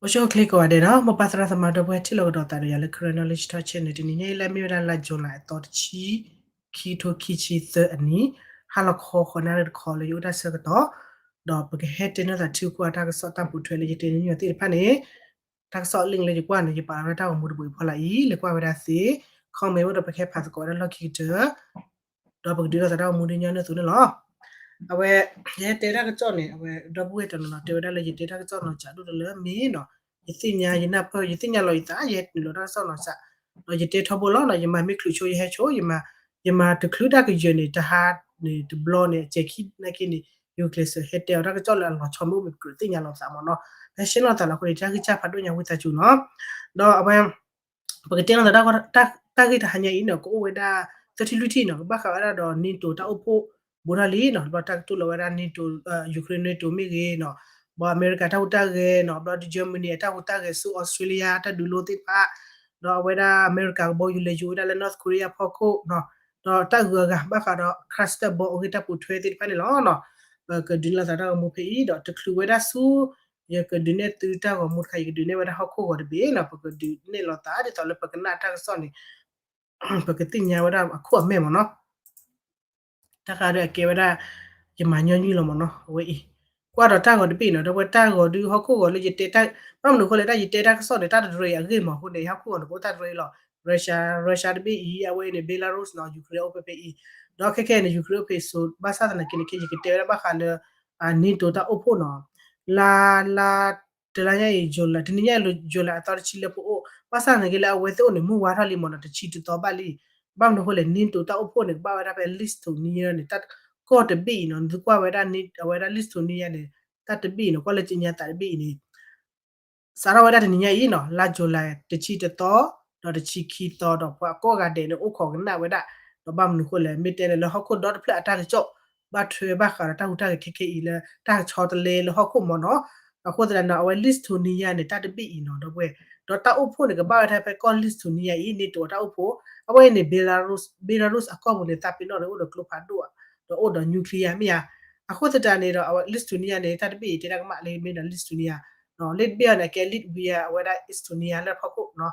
အိၣ်ဆူၣ်အိၣ်ချ့ကိးဂၤဒဲးနီၤ, မိၢ်ပၢ်သရၣ်သမါဒီပုၢ်ဝဲၢ်ထံၣ်လိာ်ကဒီးသးဒီးယၤလၢ Karen Knowledge Talk Channel တနံၤညါအံၤ လၢအမ့ၢ်ဝဲဒၣ်လါ July အသီတဆံခံ ထိခံဆံသၢအနံၣ်, ဟါလီၤခီဃိးနၣ်ရံၣ်တခီလၢယအိၣ်တၢ်ဆၢကတီၢ်, ဒီးပကဟဲတဲနီၢ်သးထံကီၢ်အတၢ်ကစီၣ်တၢ်ပိာ်ထွဲလၢယတဲန့ၢ်နံၣ်သ့ၣ်တဖၣ်န့ၣ်, တၢ်ကစီၣ်လၢလၢယကွၢ်န့ၣ် ယပာ်လီၤဝဲဒၣ်တၢ်ဂီၤမူတဘိအံၤဖီလာ်အံၤ လဲၤကွၢ်ဝဲဒၣ်သ့, comment အိၣ်ဒီးပကဟဲဖးသကိးဝဲဒၣ်လီၢ်ခံကတၢၢ် ဒီးပကဒုးလိာ်သးတၢ်ဂီၤမူဒ်ညီနုၢ်အသိးန့ၣ်လီၤ. အဝဲ ယဟဲတဲတၢ်ကစီၣ်န့ၣ် အဝဲဒီပုၢ်ဝဲၢ်တနီၤနီၤ တဲဝဲဒၣ်လၢယတဲတၢ်ကစီၣ်နီၤစးဒိၣ်တလၢမ့ၢ်နီၤ, ယသ့ၣ်ညါယနၢ်ပၢၢ် ယသ့ၣ်ညါလီၤယသး ယဟဲနုာ်လီၤတၢ်ကစီၣ်နီၤစး, ဒီးယတဲထီဘိလီၤနီၤ, ယမၤမ့ၢ်ချုးဆိ ယဟဲဆိ ယမၤတချုးတၢ်ကယၢၤန့ၣ် တဟါန့ၣ်တဘျီန့ၣ် အစဲၤခံနာ်က့န့ၣ် ယကျဲးစၢးဟဲတဲအီၤတၢ်ကစီၣ်လၢအလီၤဆီမ့ၢ်အိၣ်မ့ၢ်ကြၢးသ့ၣ်ညါလီၤပသးမ့ၢ်နီၤ, ဟဲရှဲလီၤသးလီၤအဃိန့ၣ် တၢ်ဂံၢ်စၢ်ဖးဒိၣ်ညါဝံသးစူၤနီၤ, ဒီးအဝဲ ပကတဲလီၤသး တၢ်ဂ့ၢ်တဟါညါအံၤန့ၣ် ကအိၣ်ဝဲဒၣ် သၢထံၣ်လွံၢ်ထံၣ်နီၤ, ကဘၣ်ဃးဝဲဒၣ်ဒီး NATO တၢ်အိၣ်ဖှိၣ်ဘူးထီၣ်လံနီၤ, ဘျီတၢ်ကတူၢ်လိာ်ဝဲဒၣ် NATO, Ukraine NATO မ့ၢ်ဂ့ၤနီၤ, ဘျီအမဲရကၤတၢ်ဟူးတၢ်ဂဲၤနီၤ, ဘျီဒီး Germany အတၢ်ဟူးတၢ်ဂဲၤဆူ Australia တၢ်ဒုးလိသ့ၣ်တဖၣ်, ဒီးအဝဲဒၣ်အမဲရကၤကဘီယူၤလဲၤယူၤဝဲဒၣ်လၢ North Korea ဖီခိၣ်နီၤ, ဒီးတၢ်အဂုၤအဂၤဘၣ်ဃးဒီး cluster bomb အဂ့ၢ်တၢ်ပိာ်ထွဲသ့ၣ်တဖၣ်န့ၣ်လီၤနီၤ, ပကဒုးနဲၣ်လီၤသးတၢ်ဂီၤမူဖဲအံၤ ဒီးတချုးဝဲဒၣ်ဆူ ယကဒုးနဲၣ်သုတၢ်ဂီၤမူတခါ ယကဒုးနဲၣ်ဝဲဒၣ်ဟီၣ်ခိၣ်ဂီၤတဘ့ၣ်နီၤ, ပကဒုးနဲၣ်လီၤသးဒ်သိးလၢပကနၣ်တၢ်ကစီၣ်န့ၣ် ပကသ့ၣ်ညါဝဲဒၣ်အခိၣ်အမဲာ်မ့ၢ်နီၤ, တၢ်ဃးဒီးအကဲဝဲဒၣ် ယမၤညီနုၢ်လီၤမ့ၢ်နီၤ, အဝဲအံၤ ကွၢ်ဒီးတၢ်ဂီၤတဘ့ၣ်နီၤ, ဒီးဝဲတၢ်ဂီၤဒုးဟီၣ်ခိၣ်ဂီၤလၢယတဲတၢ်, ဘၣ်မနုၤအဃိလဲၣ် တၢ်ယတဲတၢ်ကစီၣ်န့ၣ် တၢ်တရံးအဂ့ၢ်မ့ၢ်အဃိန့ၣ် ဟီၣ်ခိၣ်ဂီၤန့ၣ် ကအိၣ်တၢ်တရံးလီၤ, Russia, Russia တဘ့ၣ်အံၤ အဝဲအံၤန့ၣ် Belarus နီၤ, Ukraine အိၣ်ဖဲဖဲအံၤ, ဒီးခဲခဲအံၤန့ၣ် Ukraine အိၣ်ဖဲအံၤစိၤ ဘၣ်ဆၣ်သနာ်က့န့ၣ် ခဲယကတဲဝဲဒၣ်ဘၣ်ဃးလၢ NATO တၢ်အိၣ်ဖှိၣ်နီၤ, လါ လါ တလါညါအံၤ July တနံၤညါအံၤ July အသီတဆံလၢပအိၣ်, ဘၣ်ဆၣ်သနာ်က့လၢအဝဲသ့ၣ်အိၣ်န့ၣ် မုၢ်ဝါထီၣ်လံမ့ၢ်နီၤ, တဆံတသီဘၣ်လံ, ဘၣ်မနုၤအဃိလဲၣ် NATO တၢ်အိၣ်ဖှိၣ်န့ၣ် ကဘၣ်ဝဲဒၣ်ဖဲ Lithuania န့ၣ် တၢ်ကီၢ်တဘ့ၣ်အံၤနီၤ, နသုကွၢ်ဝဲဒၣ် အဝဲဒၣ် Lithuania န့ၣ် တၢ်တဘ့ၣ်အံၤနီၤ, ကွၢ်လၢကညါသးတဘ့ၣ်အံၤန့ၣ် စးထီၣ်ဝဲဒၣ်တနံၤညါအံၤနီၤ, လါ July တဆံတသီ ဒီးတဆံခံသီ ဒီးပှၤကိးဂၤဒဲးန့ၣ် အိၣ်ခိးကနၣ်ဝဲဒၣ်, ဒီးဘၣ်မနုၤအဃိလဲၣ် မ့ၢ်တဲန့ၣ်လၢဟီၣ်ခိၣ်ဒီတဖျၢၣ်အတၢ်ကစီၣ် ဘၣ်ထွဲဘၣ်ဃးဒီးတၢ်ဟူးတၢ်ဂဲၤခဲခဲအံၤလၢ တၢ်ကဆီတလဲလၢဟီၣ်ခိၣ်မ့ၢ်နီၤ, အဃိသတးန့ၣ် အဝဲ Lithuania န့ၣ် တၢ်တဘ့ၣ်အံၤနီၤ ဒီပုၢ်ဝဲၢ်, ဒီးတၢ်အိၣ်ဖှိၣ်န့ၣ် ကဘၣ်ဝဲဒၣ်ဖဲကီၢ် Lithuania အံၤ NATO တၢ်အိၣ်ဖှိၣ်, အဝဲအံၤန့ၣ် Belarus, Belarus အကီၢ်ပူၤန့ၣ် သးပ့ၤနီၣ်န့ၣ် အိၣ်ဒီးကျိဖးဒိၣ်, ဒီးအိၣ်ဒီး nuclear မ့ၢ်ဧါ, အဃိသတးန့ၣ်ဒီး အဝဲ Lithuania န့ၣ် တၢ်တဘ့ၣ်အံၤ တဲတၢ်ကမၣ်လၢမ့ၢ်ဒီး Lithuania လၢတဘ့ၣ်အံၤန့ၣ် အကဲ Latvia အဝဲဒၣ် Estonia လၢဖီခိၣ်နီၤ,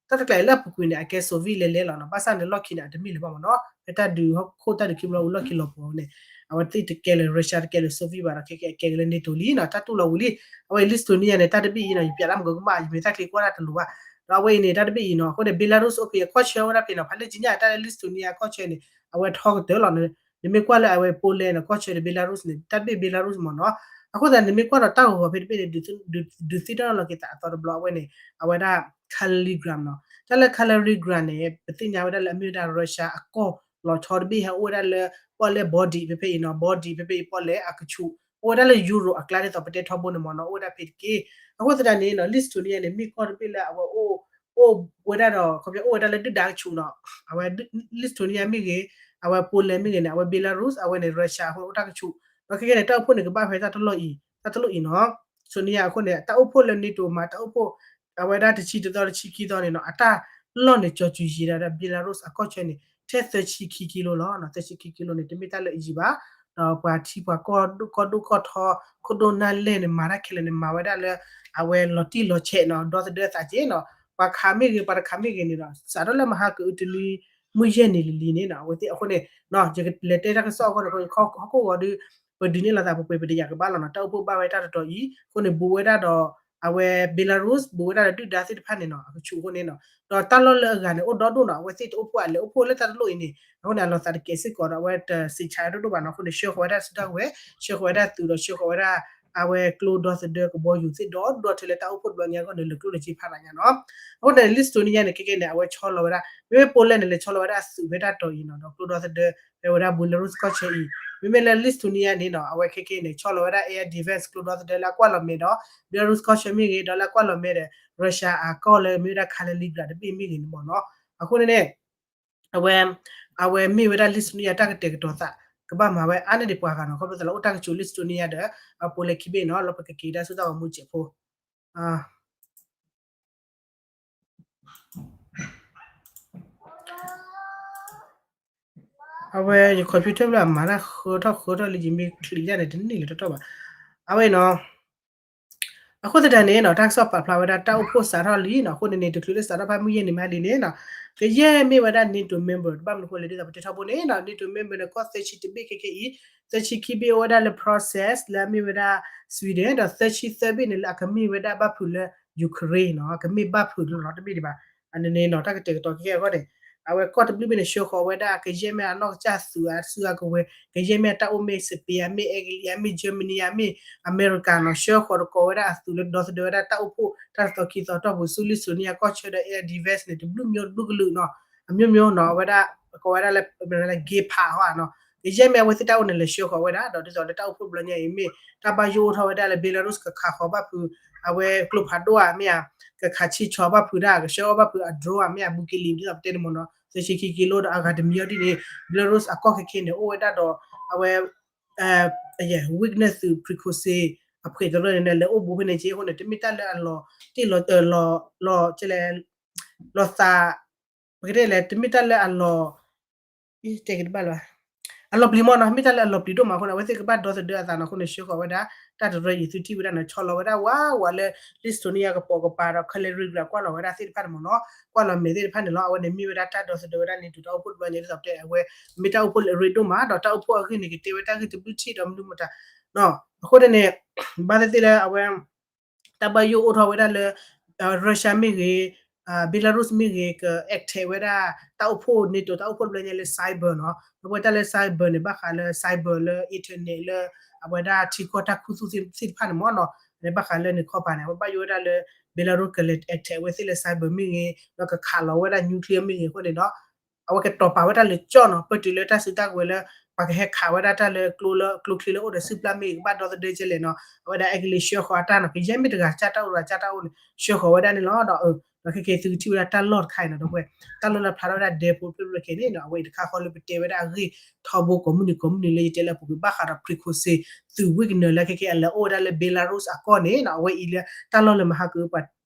တၢ်တကျါအံၤလၢအပူၤကွံာ်န့ၣ် အကဲ Soviet လဲၤလဲၤလီၤနီၤ, ဘၣ်ဆၣ်န့ၣ်လီၢ်ခံန့ၣ် အတမ့ၢ်လၢၤဘၣ်မ့ၢ်နီၤ, ဖဲတၢ်ဒုးဟီၣ်ခိၣ်တၢ်ဒုးခံဘျီဝံၤလီၢ်ခံလီၤပှီၤန့ၣ် အဝဲသ့ၣ်တကဲလၢ Russia တကဲလၢ Soviet ဘၣ်ဒီး ခဲကဲအကဲက့ၤလၢ NATO လံနီၤ, တၢ်တူၢ်လီၤဝံၤလံ, အဝဲအံၤ Lithuania န့ၣ် တၢ်တဘ့ၣ်အံၤနီၤ ယပျးတၢ်မုၢ်ကမၣ် ယမ့ၢ်တၢ်ချံကွၢ်တၢ်တလိၤဘၣ်, ဒီးအဝဲအံၤန့ၣ် တၢ်တဘ့ၣ်အံၤနီၤ အဃိန့ၣ် Belarus အိၣ်ဖဲအကီၢ်ဆၢဝဲဒၣ်ဖဲနီၤ, ဖဲလၢကညါတၢ်လၢ Lithuania အကီၢ်ဆၢန့ၣ် အဝဲထီကတၢၢ်လီၤ, နမ့ၢ်ကွၢ်လၢအဝဲ Poland န့ၣ် ကီၢ်ဆၢန့ၣ် Belarus န့ၣ် တၢ်တဘ့ၣ် Belarus မ့ၢ်နီၤ, အဃိသတးန့ၣ် နမ့ၢ်ကွၢ်ဒီးတၢ်ဂီၤဂီၤဖဲတဘ့ၣ်န့ၣ် ဒုးသ့ၣ်နီၣ်လီၤက့ၤသးအသီတဘျီအဝဲန့ၣ် အဝဲဒၣ် Kaliningrad နီၤ, တၢ်လၢ Kaliningrad န့ၣ် ပသ့ၣ်ညါဝဲဒၣ်လၢအမ့ၢ်ဝဲဒၣ် Russia အကီၢ်လီၤဆီတဘ့ၣ် ဟဲအိၣ်ဝဲဒၣ်လၢ ပီၣ်လဲၣ် border ဖဲဖဲအံၤနီၤ, border ဖဲဖဲအံၤ ပီၣ်လဲၣ်အကဆူး အိၣ်ဝဲဒၣ်လၢ Euro အကျါဒ်သိးပတဲထီဘိန့ၣ်မ့ၢ်နီၤ, အိၣ်ဝဲဒၣ်ဖဲတက့ၢ်, အဃိသတးန့ၣ်နီၤ Lithuania န့ၣ် မ့ၢ်ကီၢ်တဘ့ၣ်လၢအဝဲအိၣ် အိၣ်ဝဲဒၣ်ဒီး ခီပညီအိၣ်ဝဲဒၣ်လၢဒုၣ်ဒါကဆူးနီၤ, အဝဲ Lithuania မ့ၢ်ဂ့ၤ, အဝဲ Poland မ့ၢ်ဂ့ၤန့ၣ် အဝဲ Belarus အဝဲန့ၣ် Russia အဃိန့ၣ် အိၣ်တၢ်ကဆူး, ဒီးခဲကဲန့ၣ် တၢ်အိၣ်ဖှိၣ်န့ၣ် ကဘၣ်ဖဲတၢ်တလီၢ်အံၤ တၢ်တလီၢ်အံၤနီၤ, Lithuania အဃိန့ၣ် တၢ်အိၣ်ဖှိၣ်လၢ NATO မၤတၢ်အိၣ်ဖှိၣ် အဝဲဒၣ်တဆံတသီတဆံခံသီန့ၣ်နီၤ အတၢ်လီၢ်န့ၣ် ကၠီၤစူၤယံၤဒၣ်ဒီး Belarus အကီၢ်ဆၢန့ၣ် ထဲသၢဆံခံကံလိလီၤ, သၢဆံခံကံလိန့ၣ် တမ့ၢ်တၢ်လၢအယံၤဘၣ်, ဒီးပှၤထံပှၤကီၢ်ဒိၣ်ကီၢ်ဒိၣ်ကီၢ်ထီ ခိၣ်ဒိၣ်နၢ်လဲၢ်န့ၣ် မၤတၢ်ခဲလၢာ်န့ၣ် မၤဝဲဒၣ်လၢ အဝဲလီၤတံၢ်လီၤဆဲးနီၤ, ဒီသဒၢသးက့နီၤ, ပှၤခးမ့ၢ်ဂ့ၤ ပှၤတခးမ့ၢ်ဂ့ၤန့ၣ်ဒီး စးထီၣ်လၢမဟါကအုတနွံ မုၢ်ယဲၢ်နံၤလံၤလံၤန့ၣ်နီၤ, အဝဲသ့ၣ်အဃိန့ၣ် ယကလဲၤတဲတၢ်ကစီၣ်အဂီၢ်န့ၣ် ဟီၣ်ခိၣ်ဂီၤဒီး ပဒုးနဲၣ်လီၤသးပှဲၤပှဲၤ ပတယာ်ကဘၣ်လီၤနီၤ, တၢ်အိၣ်ဖှိၣ်ဘၣ်ဝဲတၢ်တတီၤအံၤ အဃိန့ၣ် ဘူးဝဲဒၣ်ဒီး အဝဲ Belarus ဘူးဝဲဒၣ်ဒီးဒုၣ်ဒါသ့ၣ်တဖၣ်န့ၣ်နီၤ, အကဆူးအဃိန့ၣ်နီၤ, ဒီးတၢ်လီၢ်လၢအဂၤန့ၣ် အိၣ်ဒီဒိၣ်နီၤ, အဝဲသ့ၣ်တအိၣ်ဖှိၣ်အလဲၤအိၣ်ဖှိၣ်လၢတၢ်တလိၣ်အံၤန့ၣ် အဃိန့ၣ် အလီၤသးတကဲစ့ၢ်ကီးဒီး အဝဲတစံးဆါဒိၣ်ဒိၣ်ဘၣ်နီၤ, အဃိန့ၣ် ဆှၢဃီၤဝဲဒၣ်စုတၢ်ဝဲ, ဆှၢဃီၤဝဲဒၣ်သုးဒီး ဆှၢဃီၤဝဲဒၣ် အဝဲကျိဒီသဒၢကဘီယူၤသ့ၣ်ဒီး ဒီထဲလၢတၢ်အိၣ်ဖှိၣ်တဘျီညါအဂီၢ်န့ၣ် လၢကျိၣ်လၢစ့ဖးဒိၣ်ညါနီၤ, အဃိန့ၣ် Lithuania န့ၣ် ခဲကဲန့ၣ် အဝဲဆီလီၤဝဲဒၣ်, မ့မ့ၢ် Poland န့ၣ် လဲၤဆီလီၤဝဲဒၣ်သုးဖဲတၢ်တီၤအံၤနီၤ, ဒီးကျိဒီသဒၢ ဖဲဝဲဒၣ် Belarus ကီၢ်ဆၢအံၤ, မ့မ့ၢ်လၢ Lithuania န့ၣ်နီၤ အဝဲခဲကဲန့ၣ် ဆီလီၤဝဲဒၣ် air defense ကျိဒီသဒၢလၢအကွၢ်လီၤမဲာ်ဒီး Belarus ကီၢ်ဆၢမ့ၢ်ဂ့ၤ ဒီးလၢအကွၢ်လီၤမဲာ်ဒီး Russia အကီၢ်လၢမ့ၢ်ဝဲဒၣ် Kaliningrad တဘ့ၣ်မ့ၢ်ဂ့ၤန့ၣ်မ့ၢ်နီၤ, အဃိန့ၣ်န့ၣ် အဝဲ အဝဲမ့ၢ်ဝဲဒၣ် Lithuania တၢ်ကတဲာ်ကတီၤသး ကဘၣ်မၤဝဲအါန့ၢ်ဒံးပှၤဂၤနီၤ, ခီဖျိသးလၢအိၣ်တၢ်ကဆူး Lithuania ဒီး Poland ခံဘ့ၣ်နီၤ, လၢပကက့ၤဒၣ်ဆူတၢ်ဂီၤမူစဲးဖိ အဝဲ ယ computer ဘျီအမၤတၢ်ဃၢထီၣ်ဃၢထီၣ်လံ ယမ့ၢ်ချံးတၢ်န့ၣ် တန့ၢ်လၢၤတီတီဘၣ်. အဝဲနီၤ, အဃိသတးန့ၣ်နီၤ တၢ်ကစီၣ်ပာ်ဖျါဝဲဒၣ်တၢ်အိၣ်ဖှိၣ်စးထီၣ်လံနီၤ, အဃိန့ၣ်န့ၣ် တချုးလၢစးထီၣ်ဖဲမုၢ်ယဲၢ်နံၤမဟါလံန့ၣ်နီၤ, ကယဲၢ်မ့ၢ်ဝဲဒၣ် NATO member တဘၣ်မနုၤအဃိလဲၣ် ဒ်သိးပတဲထီဘိန့ၣ်နီၤ NATO member န့ၣ် ကီၢ်သၢဆံတဘ့ၣ်ခဲခဲအံၤ, သၢဆံခံဘ့ၣ်အိၣ်ဝဲဒၣ်လၢ process လၢအမ့ၢ်ဝဲဒၣ် Sweden ဒီးသၢဆံသၢဘ့ၣ်န့ၣ်လၢအကမ့ၢ်ဝဲဒၣ်ဘၣ်ဖုးလၢ Ukraine နီၤ, ကမ့ၢ်ဘၣ်ဖုးလီၤတဘ့ၣ်ဒံးဘၣ်. အန့ၣ်န့ၣ်နီၤ တၢ်ကတဲာ်ကတီၤခဲအံၤအဂီၢ်န့ၣ် အဝဲကီၢ်တဘျုးဘ့ၣ်န့ၣ် ဆှၢဃီၤဝဲဒၣ် ကယဲၢ်မ့ၢ်အနီၢ်ကစၢ်သုးအစုအကဝဲၤ, ကယဲၢ်မ့ၢ်အတၢ်အိၣ်မ့ၢ် Spain မ့ၢ် Italy မ့ၢ် Germany မ့ၢ် America နီၤ, ဆှၢဃီၤတကိးဝဲဒၣ်အသုးလၢဒီသဒၢဝဲဒၣ်တၢ်အိၣ်ဖှိၣ် တၢ်တသီခံသီတီၢ်ပူၤ ဆူလံ Estonia ကီၢ်ဆၢဒီး Air Defense န့ၣ် တဘျုးမျိုးတဘျုးကလုာ်နီၤ, အမျိုးမျိုးနီၤ, အဝဲဒၣ် ကိးဝဲဒၣ်လၢ Gepard ဟီနီၤ, ကယဲၢ်မ့ၢ်အဝဲသ့ၣ်တၢ်အိၣ်န့ၣ် လဲၤဆှၢဃီၤဝဲဒၣ် ဒီးဒ်သိးလၢတၢ်အိၣ်ဖှိၣ်တဘျီညါအံၤမ့ၢ် တၢ်ဘၣ်ယိၣ်အိၣ်ထီၣ်ဝဲဒၣ်လၢ Belarus ကခးဃီၤဘၣ်ဖုး အဝဲကျိဖးဒိၣ်ဧါမ့ၢ်ဧါ, ကခးဆံၣ်ဆီဘၣ်ဖုးဒၣ် ကဆှၢအီၣ်ဘၣ်ဖုးအ drone ဧါမ့ၢ်ဧါ ဘူးကလံၤ ဒ်သိးပတဲန့ၣ်မ့ၢ်နီၤ, သၢဆံခံကံလိဒီးအဂၤတမံၤအီၤဒ်န့ၣ် Belarus အကီၢ်ခဲခဲန့ၣ် အိၣ်ဝဲဒၣ်ဒီး အဝဲ Wagner သုး Prigozhin အဖှဲးတရၢၢ်န့ၣ် လဲၤအိၣ်ဘူးဖဲန့ၣ်က့အဃိန့ၣ် တမ့ၢ်တၢ်လၢအလီၤတံၢ်လီၤ လီၤ လီၤသး ပကတဲလဲၣ် တမ့ၢ်တၢ်လၢအလီၤ တဲက့ၤတဘၣ်လၢၤဘၣ်, အလီၤပျံၤမ့ၢ်နီၤ, မ့ၢ်တၢ်လၢအလီၤပျံၤဒိၣ်မးအဃိန့ၣ် အဝဲသ့ၣ်ကဘၣ်ဒီသဒၢအသးနီၤအဃိန့ၣ် ဆှၢဃီၤဝဲဒၣ် တၢ်တရၢအံၤသုထံၣ်ဝဲဒၣ်န့ၣ် ဆီလီၤဝဲဒၣ်ဝးဝးလၢ Estonia ကပိာ်ကပၤဒီး Kaliningrad ကွၢ်လီၤဝဲဒၣ်သ့ၣ်တဖၣ်န့ၣ်မ့ၢ်နီၤ, ကွၢ်လီၤမဲာ်သ့ၣ်တဖၣ်န့ၣ်လီၤ. အဝဲန့ၣ်မ့ၢ်ဝဲဒၣ်တၢ်ဒီသဒၢဝဲဒၣ် NATO တၢ်အိၣ်ဖှိၣ်တဘျီညါ ဒ်သိးပတဲအဝဲ မ့ၢ်တၢ်အိၣ်ဖှိၣ်လၢအရ့ဒိၣ်မး ဒီးတၢ်အိၣ်ဖှိၣ်အဂ့ၢ်န့ၣ် ကတဲဝဲတၢ်ဂ့ၢ်တဘျုးထံၣ်ဒီးမနုၤမတၤ အဃိန့ၣ်န့ၣ် ဘၣ်သ့ၣ်သ့ၣ်လၢအဝဲ တၢ်ဘၣ်ယိၣ်အိၣ်ထီၣ်ဝဲဒၣ်လၢ Russia မ့ၢ်ဂ့ၤ Belarus မ့ၢ်ဂ့ၤ က attack ဝဲဒၣ် တၢ်အိၣ်ဖှိၣ် NATO တၢ်အိၣ်ဖှိၣ်တဘျီညါလၢ cyber နီၤ, ဒီးပဝဲတၢ်လၢ cyber န့ၣ် ဘၣ်ဃးလၢ cyber လၢ internet လၢ အဝဲဒၣ်ထံကီၢ်တၢ်ခူသူၣ်သ့ၣ်တဖၣ်န့ၣ်မ့ၢ်နီၤ, ဘၣ်ဃးလၢန့ၣ်ခီပၤန့ၣ် အဝဲဘၣ်ယိၣ်ဝဲဒၣ်လၢ Belarus ကလဲၤ attack ဝဲသ့ၣ်လၢ cyber မ့ၢ်ဂ့ၤ ဒီးကခးလီၤဝဲဒၣ် nuclear မ့ၢ်ဂ့ၤအဃိန့ၣ်ဒီး အဝဲကတီၤပာ်ဝဲဒၣ်လၢကၠီၣ်နီၤ, ပတုၤလၢတၢ်စုတၢ်ကဝဲၤလၢ ပှၤကဟဲခးဝဲဒၣ်တၢ်လၢကျိလၢ ကျိချံလၢအိၣ်ဒီးစုပျၢ်မ့ၢ်ဂ့ၤ ကဘၣ်ဒီသဒၢကဲလဲၣ်နီၤ, အဝဲဒၣ်အဲကလံးဆှၢဃီၤအတၢ်နီၤ, ကယဲၢ်မ့ၢ်တဂၤကၢ်တၢ်အိၣ်တဂၤကၢ်တၢ်အိၣ်န့ၣ် ဆှၢဃီၤဝဲဒၣ်န့ၣ်လီၤ. ဒီး ဒီးခဲက့ၤသုကထံၣ်ဝဲဒၣ်တၢ်လီၢ်တခါအံၤနီၤ ဒီပုၢ်ဝဲၢ် တၢ်လီၢ်လၢဖျါထီၣ်ဝဲဒၣ်ဒဲဖိဖျၢၣ်ဖျၢၣ်ခဲန့ၣ်နီၤ အဝဲအံၤတခါဃီလၢပတဲဝဲဒၣ်အဂ့ၢ်ထီဘိကိးမုၢ်နံၤကိးမုၢ်နံၤလၢယတဲလၢအပူၤကွံာ် ဘၣ်ဃးဒီး Prigozhin သုး Wagner လၢခဲက့ၤအလဲၤအိၣ်ဝဲဒၣ်လၢ Belarus အကီၢ်န့ၣ်နီၤ, အဝဲအံၤလၢတၢ်လီၢ်လၢမဟါကပ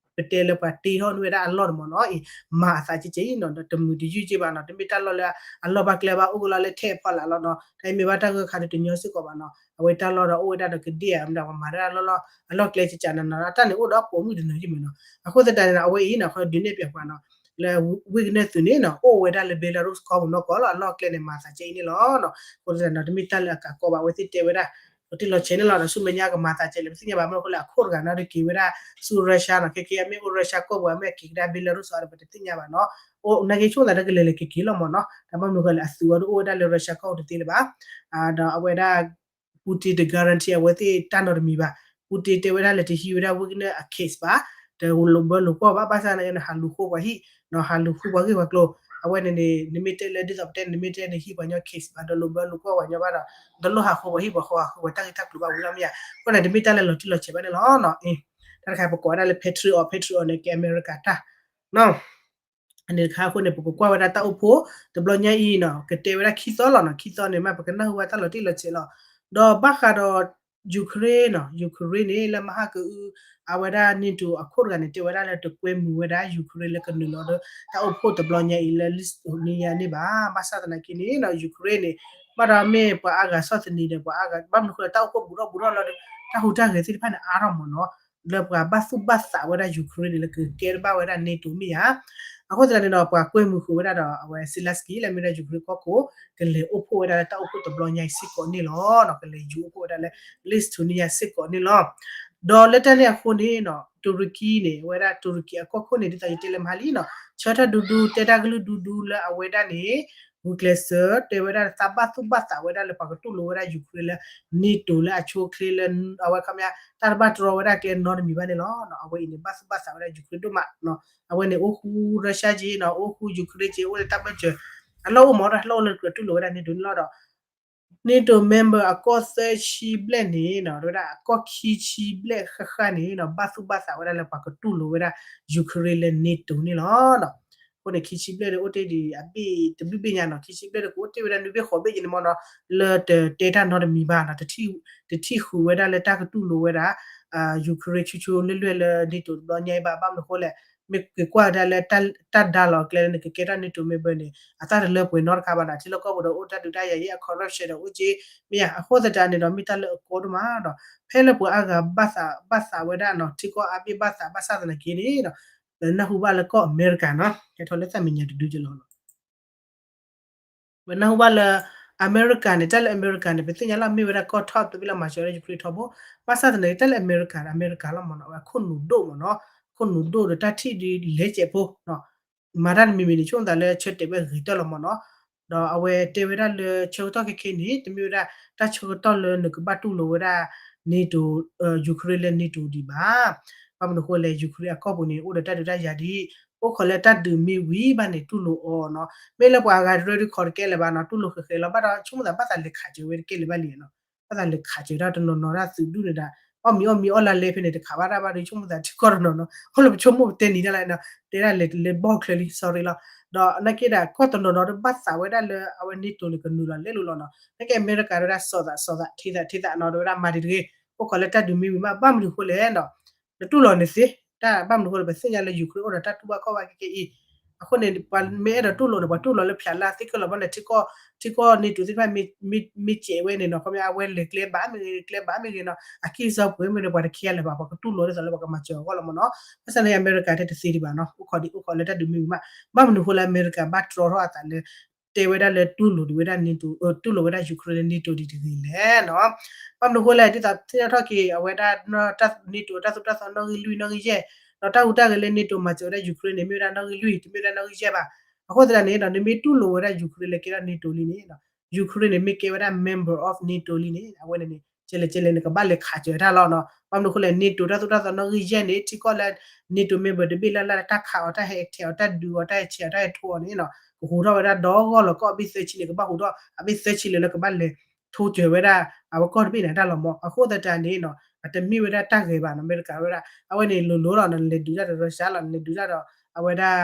တဲလၢပှၤတ့ထီၣ်န့ၢ်ဝဲဒၣ်အလီၢ်န့ၣ်မ့ၢ်နီၤ, မၤအသးကဲကဲအံၤနီၤ ဒီးတမုာ်တယုၢ်ကဲဘၣ်နီၤ, တမ့ၢ်တၢ်လီၢ်လၢအလီၢ်ဘၣ်ကျဲဘၣ်အိၣ်ကလီလၢထဲအဖီလာ်လီၤနီၤ, တၢ်အံၤမ့ၢ်ဘၣ်တၢ်ဂၢၢ်ခါန့ၣ်တညီစ့ၢ်ကီးဘၣ်နီၤ, အဝဲတၢ်လီၢ်ဒီးအိၣ်ဝဲဒၣ်ဒီးကဒ့ၣ်ဧါ မ့ၢ်ဒၣ်ပှၤမၤတၢ်လီၢ်လီၢ် အလီၢ်ကျဲကကးနၤနီၤ တၢ်န့ၣ်အိၣ်ဒီးပိာ်မုၣ်တနၢၤယံၤမ့ၢ်နီၤ, အဃိသတးန့ၣ် အဝဲအံၤနီၤ ခီဒုးနဲၣ်ပၠးပှၤနီၤ လၢ Wagner သုးန့ၣ်နီၤ အိၣ်ဝဲဒၣ်လၢ Belarus ကီၢ်ပူၤနီၢ်ကီၢ်လီၤ, အလီၢ်ကျဲန့ၣ် မၤသးကဲအံၤန့ၣ်လီၤ. အဃိသတးနီၤ တမ့ၢ်တၢ်လၢအကးကီဘၣ် အဝဲသ့ၣ်တဲဝဲဒၣ် ပတ့လီၤဆဲးန့ၣ်လီၤ, ဒီးဆူမဲာ်ညါကမၤသးကဲလဲၣ် ပသ့ၣ်ညါဘၣ် မ့ၢ်အဃိလၢအခိၣ်တဂၤနီၤ ဒုးက့ၤဝဲဒၣ်ဆူ Russia နီၤ, ခဲက့အမ့ၢ်အိၣ် Russia ကီၢ်ပူၤ အမ့ၢ်အက့ၤကဒါ Belarus အီၤဒီး ပတသ့ၣ်ညါဘၣ်နီၤ, အိၣ်နာ်က့ဆိၣ်သးတကလဲၤလဲၤက့ၤက့ၤလီၤမ့ၢ်နီၤ, တၢ်ဘၣ်မနုၤဃိလဲၣ် အသုးအီၤဒ်အိၣ်ဝဲဒၣ်လၢ Russia ကီၢ်ပူၤတသ့လၢၤဘၣ်, ဒီးအဝဲဒၣ် Putin တ guarantee အဝဲသ့ၣ်တၢ်နီတမံၤဘၣ်, Putin တဲဝဲဒၣ်လၢတဟံးဝဲဒၣ် Wagner အ case ဘၣ်, တလိၣ်ဘၢလိၣ်ကွီၢ်ဘၣ်, ဘၣ်ဆၣ်န့ၣ် ဟးလူၤဃိပှၤဟံၣ်, ဟးလူၤဃုပှၤဂ့ၢ်ပှၤကျိၤ, အဝဲန့ၣ်န့ၣ် နမ့ၢ်တဲလၢဒ်သိးပတဲန့ၣ် နမ့ၢ်တဲနဟံးပှၤညီ case ဘၣ် ဒီးလိၣ်ဘၢလိၣ်ကွီၢ်ပှၤညီဘၣ်ဒီး တလိၣ်ဟးဃုပှၤဟံၣ်ပှၤဃီ ဟးဃုပှၤတၢ်ဂ့ၢ်တၢ်ကျိၤဘၣ်ဝံၤလီၤမ့ၢ်ဧါ, အဃိန့ၣ် တမ့ၢ်တၢ်လၢလီၤတံၢ်လီၤဆဲးဘၣ်န့ၣ်လီၤ. တၢ်တခါပကိးဝဲဒၣ်လၢ Patriot, Patriot န့ၣ် ကဲအမဲရကၤတၢ် န့ၣ်တခါအဃိန့ၣ် ပကကွၢ်ဝဲဒၣ်တၢ်အိၣ်ဖှိၣ် တဘျီညါအံၤနီၤ ကတဲဝဲဒၣ်ခံသီလီၤနီၤ, ခံသီန့ၣ်မ့ၢ်ပကနၢ်ဟူဝဲတၢ်လီၤတံၢ်လီၤဆဲးလီၤ. ဒီးဘၣ်ဃးဒီး Ukraine နီၤ, Ukraine န့ၣ် လၢမဟါကအု အဝဲဒၣ် NATO အခိၣ်တဂၤန့ၣ် တဲဝဲဒၣ်လၢတကွဲမုာ်ဝဲဒၣ် Ukraine လၢကနုာ်လီၤဒီး တၢ်အိၣ်ဖှိၣ်တဘျီညါအံၤလၢ Lithuania န့ၣ်ဘၣ်. ဘၣ်ဆၣ်သနာ်က့န့ၣ်နီၤ Ukraine န့ၣ် ဘၣ်ဒီးမ့ၢ်ပှၤအါဂၤဆီၣ်သနံးဒီး ပှၤအါဂၤ ဘၣ်မနုၤဃိလၢတၢ်အိၣ်ဖှိၣ်ဘူးထီၣ်ဘူးထီၣ်လီၤဒီး တၢ်ဟူးတၢ်ဂဲၤသ့ၣ်တဖၣ်န့ၣ် အါထီၣ်မ့ၢ်နီၤ လၢပှၤဘၣ်သူၣ်ဘၣ်သးဝဲဒၣ် Ukraine န့ၣ် လၢကကဲတဘၣ်ဝဲဒၣ် NATO မ့ၢ်ဧါ. အဃိသတးန့ၣ်ဒီး ပှၤကွဲမုာ်ဃုာ်ဝဲဒၣ်ဒီး အဝဲ Zelenskyy လၢမ့ၢ်ဒၣ် Ukraine ကီၢ်ခိၣ် ကလဲၤအိၣ်ဖှိၣ်ဝဲဒၣ်လၢတၢ်အိၣ်ဖှိၣ်တဘျီညါအံၤစ့ၢ်ကီးန့ၣ်လီၤ. ကလဲၤယူၤအိၣ်ဖှိၣ်ဝဲဒၣ်လၢ Lithuania စ့ၢ်ကီးန့ၣ်လီၤ. ဒီးလၢတၢ်န့ၣ်အဃိန့ၣ်နီၤ တူရကံန့ၣ် အဝဲဒၣ်တူရကံအကီၢ်ခိၣ်န့ၣ် ဒ်သိးယတဲလၢမဟါလံနီၤ ဆၢထၢၣ်ဒူဒူ တဲတၢ်ကလုၢ်ဒူဒူလၢအဝဲဒၣ်န့ၣ် ဂုာ်ကျဲးစၢး တဲဝဲဒၣ်သးဘၣ်သူၣ်ဘၣ်သးဝဲဒၣ်လၢပှၤကတူၢ်လိာ်ဝဲဒၣ် Ukraine လၢ NATO လၢအဆိအချ့လၢ အဝဲခီပညီ တၢ်တဘၣ်တြီဝဲဒၣ်ကျဲနီတမံၤဘၣ်န့ၣ်လီၤ. အဝဲအံၤန့ၣ် ဘၣ်သူၣ်ဘၣ်သးဝဲဒၣ် Ukraine ဒိၣ်မးနီၤ အဝဲန့ၣ် အိၣ်ဃူ Russia က့နီၤ အိၣ်ဃူ Ukraine က့ အိၣ်လၢတၢ်ဘၢၣ်စၢၤ အလီၢ်အိၣ်မ့ၢ်ဒီး လီၢ်အိၣ်လၢပှၤတူၢ်လိာ်ဝဲဒၣ် NATO န့ၣ်လီၤဒီး NATO member အကီၢ်သၢဆံဘျဲၣ်န့ၣ်နီၤ ဝဲဒၣ်အကီၢ်ခံဆံဘျဲၣ်ဃၣ်ဃၣ်န့ၣ်နီၤ ဘၣ်သူၣ်ဘၣ်သးဝဲဒၣ်လၢပှၤကတူၢ်လိာ်ဝဲဒၣ် Ukraine လၢ NATO န့ၣ်လီၤ. အဃိန့ၣ် ခံဆံဘျဲၣ်န့ၣ် အိၣ်တ့ၢ်ဒံးအဘ့ၣ်တဘ့ၣ်ဘ့ၣ်ညါနီၤ ခံဆံဘျဲၣ်န့ၣ် ကအိၣ်တ့ၢ်ဝဲဒၣ်နွံဘ့ၣ်ဃိးဘ့ၣ်က့န့ၣ်မ့ၢ်နီၤ လၢတတဲတၢ်နီတမံၤဘၣ်နီၤ တထံၣ်ဃုာ်ဝဲဒၣ်လၢတၢ်ကတူၢ်လိာ်ဝဲဒၣ် Ukraine ဆိဆိလွဲၢ်လွဲၢ်လၢ NATO တဘျီညါအံၤဘၣ် ဘၣ်မနုၤအဃိလဲၣ် မ့ၢ်က့ၤကွၢ်ဝဲဒၣ်လၢ တၢ်ဒါလီၤအကျဲလၢနကကဲထီၣ် NATO member န့ၣ် အတၢ်တလၢပှဲၤနီတခါဘၣ်ဒီး ထံလီၢ်ကီၢ်ပူၤဒီးအိၣ်တၢ်ဒုးတၢ်ယၤယဲၢ် အ corruption ဒီးအိၣ်က့ မ့ၢ်ဧါ. အဃိသတးန့ၣ်ဒီး မ့ၢ်တၢ်လၢအကီဒိၣ်မးဒီး ဖဲလၢပှၤအါဂၤဘၣ်သးဘၣ်သးဝဲဒၣ်နီၤ ထံကီၢ်အါဘ့ၣ်ဘၣ်သးဘၣ်ဆၣ်သနာ်က့န့ၣ်ဒီး နၢ်ဟူဘၣ်လၢကီၢ်အမဲရကၤနီၤ ဟဲထီၣ်လၢသၣ်မဲာ်ညါတဒုကလီၤနီၤ ပနၢ်ဟူဘၣ်လၢ အမဲရကၤန့ၣ် တၢ်လၢအမဲရကၤန့ၣ် ပသ့ၣ်ညါလီၤ မ့ၢ်ဝဲဒၣ်ကီၢ်ထီၣ်တဘ့ၣ်လၢမၤစၢၤဝဲဒၣ် Ukraine ထီဘိ ဘၣ်ဆၣ်သနာ်က့ တၢ်လၢအမဲရကၤ အမဲရကၤလီၤမ့ၢ်နီၤ အဝဲအခိၣ်နူာ်ဒိၣ်မ့ၢ်နီၤ အခိၣ်နူာ်ဒိၣ်ဒီးတၢ်ထံၣ်ဒုးလဲၤစဲးဖိ မၤတၢ်တမံၤမံၤန့ၣ် ဆိကမိၣ်သးလၢဆၢတဲာ်ဝဲဂ့ၤတၢၢ်လီၤမ့ၢ်နီၤ ဒီးအဝဲတဲဝဲဒၣ်လၢဆၢကတီၢ်ခဲခဲန့ၣ် တမ့ၢ်ဝဲဒၣ်တၢ်ဆၢကတီၢ်လၢနကဘၣ်တူၢ်လိာ်ဝဲဒၣ် NATO Ukraine လၢ NATO ဒံးဘၣ်. ဘၣ်မနုၤအဃိလဲၣ် Ukraine အကီၢ်ပူၤန့ၣ် အိၣ်ဒီးတၢ်ဒုးတၢ်ယၤဒ် အိၣ်ခိးလၢတၢ်ဒုးမ့ၢ်ဝံၤဘၣ်န့ၣ် တူၢ်လိာ်အီၤနီၤ မ့ၢ်လၢပှၤအဂၤတရၢဒုးခိးတကဲလၢၤဘၣ်နီၤ တူၢ်လိာ်ဃဲးဃဲးလီၤ ဘၣ်ဒီးဆိကမိၣ်သးဘၣ်သးလဲၤခးစၢၤဝဲတကဲလၢၤဘၣ်လံနီၤ ဘၣ်သးလဲၤခးစၢၤတၢ်တနီၤနီၤတၢ်သုးဒူၣ်န့ၣ်ဒီး အီၣ်မံၤအီၣ်မံၤအီၣ်လါလဲဖဲန့ၣ် တခးဘၣ်တၢ်ဘၣ်ဒီး ဆိကမိၣ်သးထံကီၢ်တနီၤနီၤ အိၣ်လၢပဆိကမိၣ်ပတဲနံၤတၢ်လၢနီၤ တဲဒၣ်လဲၤလဲၤဘီၣ်ချၢလံ sorry လီၤ ဒီးနာ်က့ဒီး ကီၢ်တနီၤနီၤတဘၣ်သးဝဲဒၣ်လၢအဝဲ NATO န့ၣ်ကနုာ်လီၤလဲလိာ်လီၤနီၤ နာ်က့အမဲရကၤတဝဲဒၣ်စီၤသးစီၤသး ထံသးထံသးနီၤ တဝဲဒၣ်မၤဒံးတဂ့ၤ အိၣ်ခိးလၢတၢ်ဒုးမ့ၢ်ဝံၤမး ဘၣ်မနုၤအဃိလဲၣ်နီၤ နတူၢ်လိာ်န့ၣ်သ့ တၢ်ဘၣ်မနုၤအဃိလဲၣ် ပသ့ၣ်ညါလၢ Ukraine အိၣ်ဒီးတၢ်တူၢ်ဘၣ်ခီၣ်ဘၣ်ခဲကဲအံၤ အဃိန့ၣ် ပှၤမ့ၢ်အဲၣ်ဒိးတူၢ်လိာ်န့ၣ် ပှၤတူၢ်လိာ်လၢဖျးလၢသ့ၣ်ကလီၤဘီန့ၣ် ထံကီၢ် ထံကီၢ် NATO သ့ၣ်တဖၣ် မ့ၢ်စဲးဝဲန့ၣ်နီၤ ခီပညီအဝဲလဲၤကျဲဘၣ်မ့ၢ်ဂ့ၤ ကျဲဘၣ်မ့ၢ်ဂ့ၤနီၤ အကံၢ်စီပှဲၤမ့ၢ်န့ၣ် ပှၤတခဲလၢၤဘၣ် ပှၤကတူၢ်လိာ်ဒ်သိးလၢပှၤကမၤစၢၤအဂီၢ်လီၤမ့ၢ်နီၤ ဘၣ်ဆၣ်န့ၣ် အမဲရကၤတသ့ဒံးဘၣ်နီၤ အိၣ်ခိးဒံးအိၣ်ခိးလၢတၢ်ဒုးမ့ၢ်ဝံၤမး ဘၣ်မနုၤအဃိလၢအမဲရကၤဘၣ်တြီထီၣ်အသးလၢ တဲဝဲဒၣ်လၢတူၢ်လိာ်ဒံးဝဲဒၣ် NATO တူၢ်လိာ်ဝဲဒၣ် Ukraine လၢ NATO ဒံးတဂ့ၤလဲၣ်နီၤ ဘၣ်မနုၤအဃိလဲၣ် ဒ်သိးသ့ၣ်နီၣ်ထီၣ်က့ၤ အဝဲဒၣ် NATO တၢ်သိၣ်တၢ်သီနီၣ်ဂံၢ်လွံၢ်နီၣ်ဂံၢ်ယဲၢ် ဒီးတၢ်ဟူးတၢ်ဂဲၤလၢ NATO မၤစၢၤဝဲဒၣ် Ukraine န့ၣ် မ့ၢ်ဝဲဒၣ်နီၣ်ဂံၢ်လွံၢ် တမ့ၢ်ဝဲဒၣ်နီၣ်ဂံၢ်ယဲၢ်ဘၣ် အဃိသတးန့ၣ်ဒီး နမ့ၢ်တူၢ်လိာ်ဝဲဒၣ် Ukraine လၢကဲထီၣ် NATO လံန့ၣ် Ukraine န့ၣ် မ့ၢ်ကဲဝဲဒၣ် member of NATO လံန့ၣ် အဝဲန့ၣ်န့ၣ် ကဲလဲၣ်ကဲလဲၣ် နကဘၣ်လဲၤခးစၢၤတၢ်လီၤနီၤ ဘၣ်မနုၤအဃိလဲၣ် NATO တၢ်သိၣ်တၢ်သီနီၣ်ဂံၢ်ယဲၢ်န့ၣ် ထံကီၢ်လၢ NATO member တဘ့ၣ်လၢ်လၢ်လၢတၢ်ခးအီၤ တၢ်ဟဲထဲးအီၤ တၢ်ဒုးအီၤ တၢ်ဟဲဆဲးအီၤ တၢ်ဟဲထိးအီၤန့ၣ်နီၤ ကဟူးထီၣ်ဝဲဒၣ်ဒီဂီၢ်လီၤ ကီၢ်အဘ့ၣ်သၢဆံန့ၣ် ကဘၣ်ဟူးထီၣ် အဘ့ၣ်သၢဆံလၢလၢကဘၣ်လဲၤ ထိစၢၤဝဲဒၣ် အဝဲကီၢ်တဘ့ၣ်န့ၣ်တၢ်လီၤမး အဃိသတးန့ၣ်နီၤ အတမ့ၢ်ဝဲဒၣ်တၢ်ဂဲၤဘၣ်နီၤ အမဲရကၤဝဲဒၣ် အဝဲန့ၣ်လိၤလိၤလီၤနီၤ နလဲၤဒုးတၢ်ဒီး Russia လီၤ နလဲၤဒုးတၢ်ဒီး အဝဲဒၣ်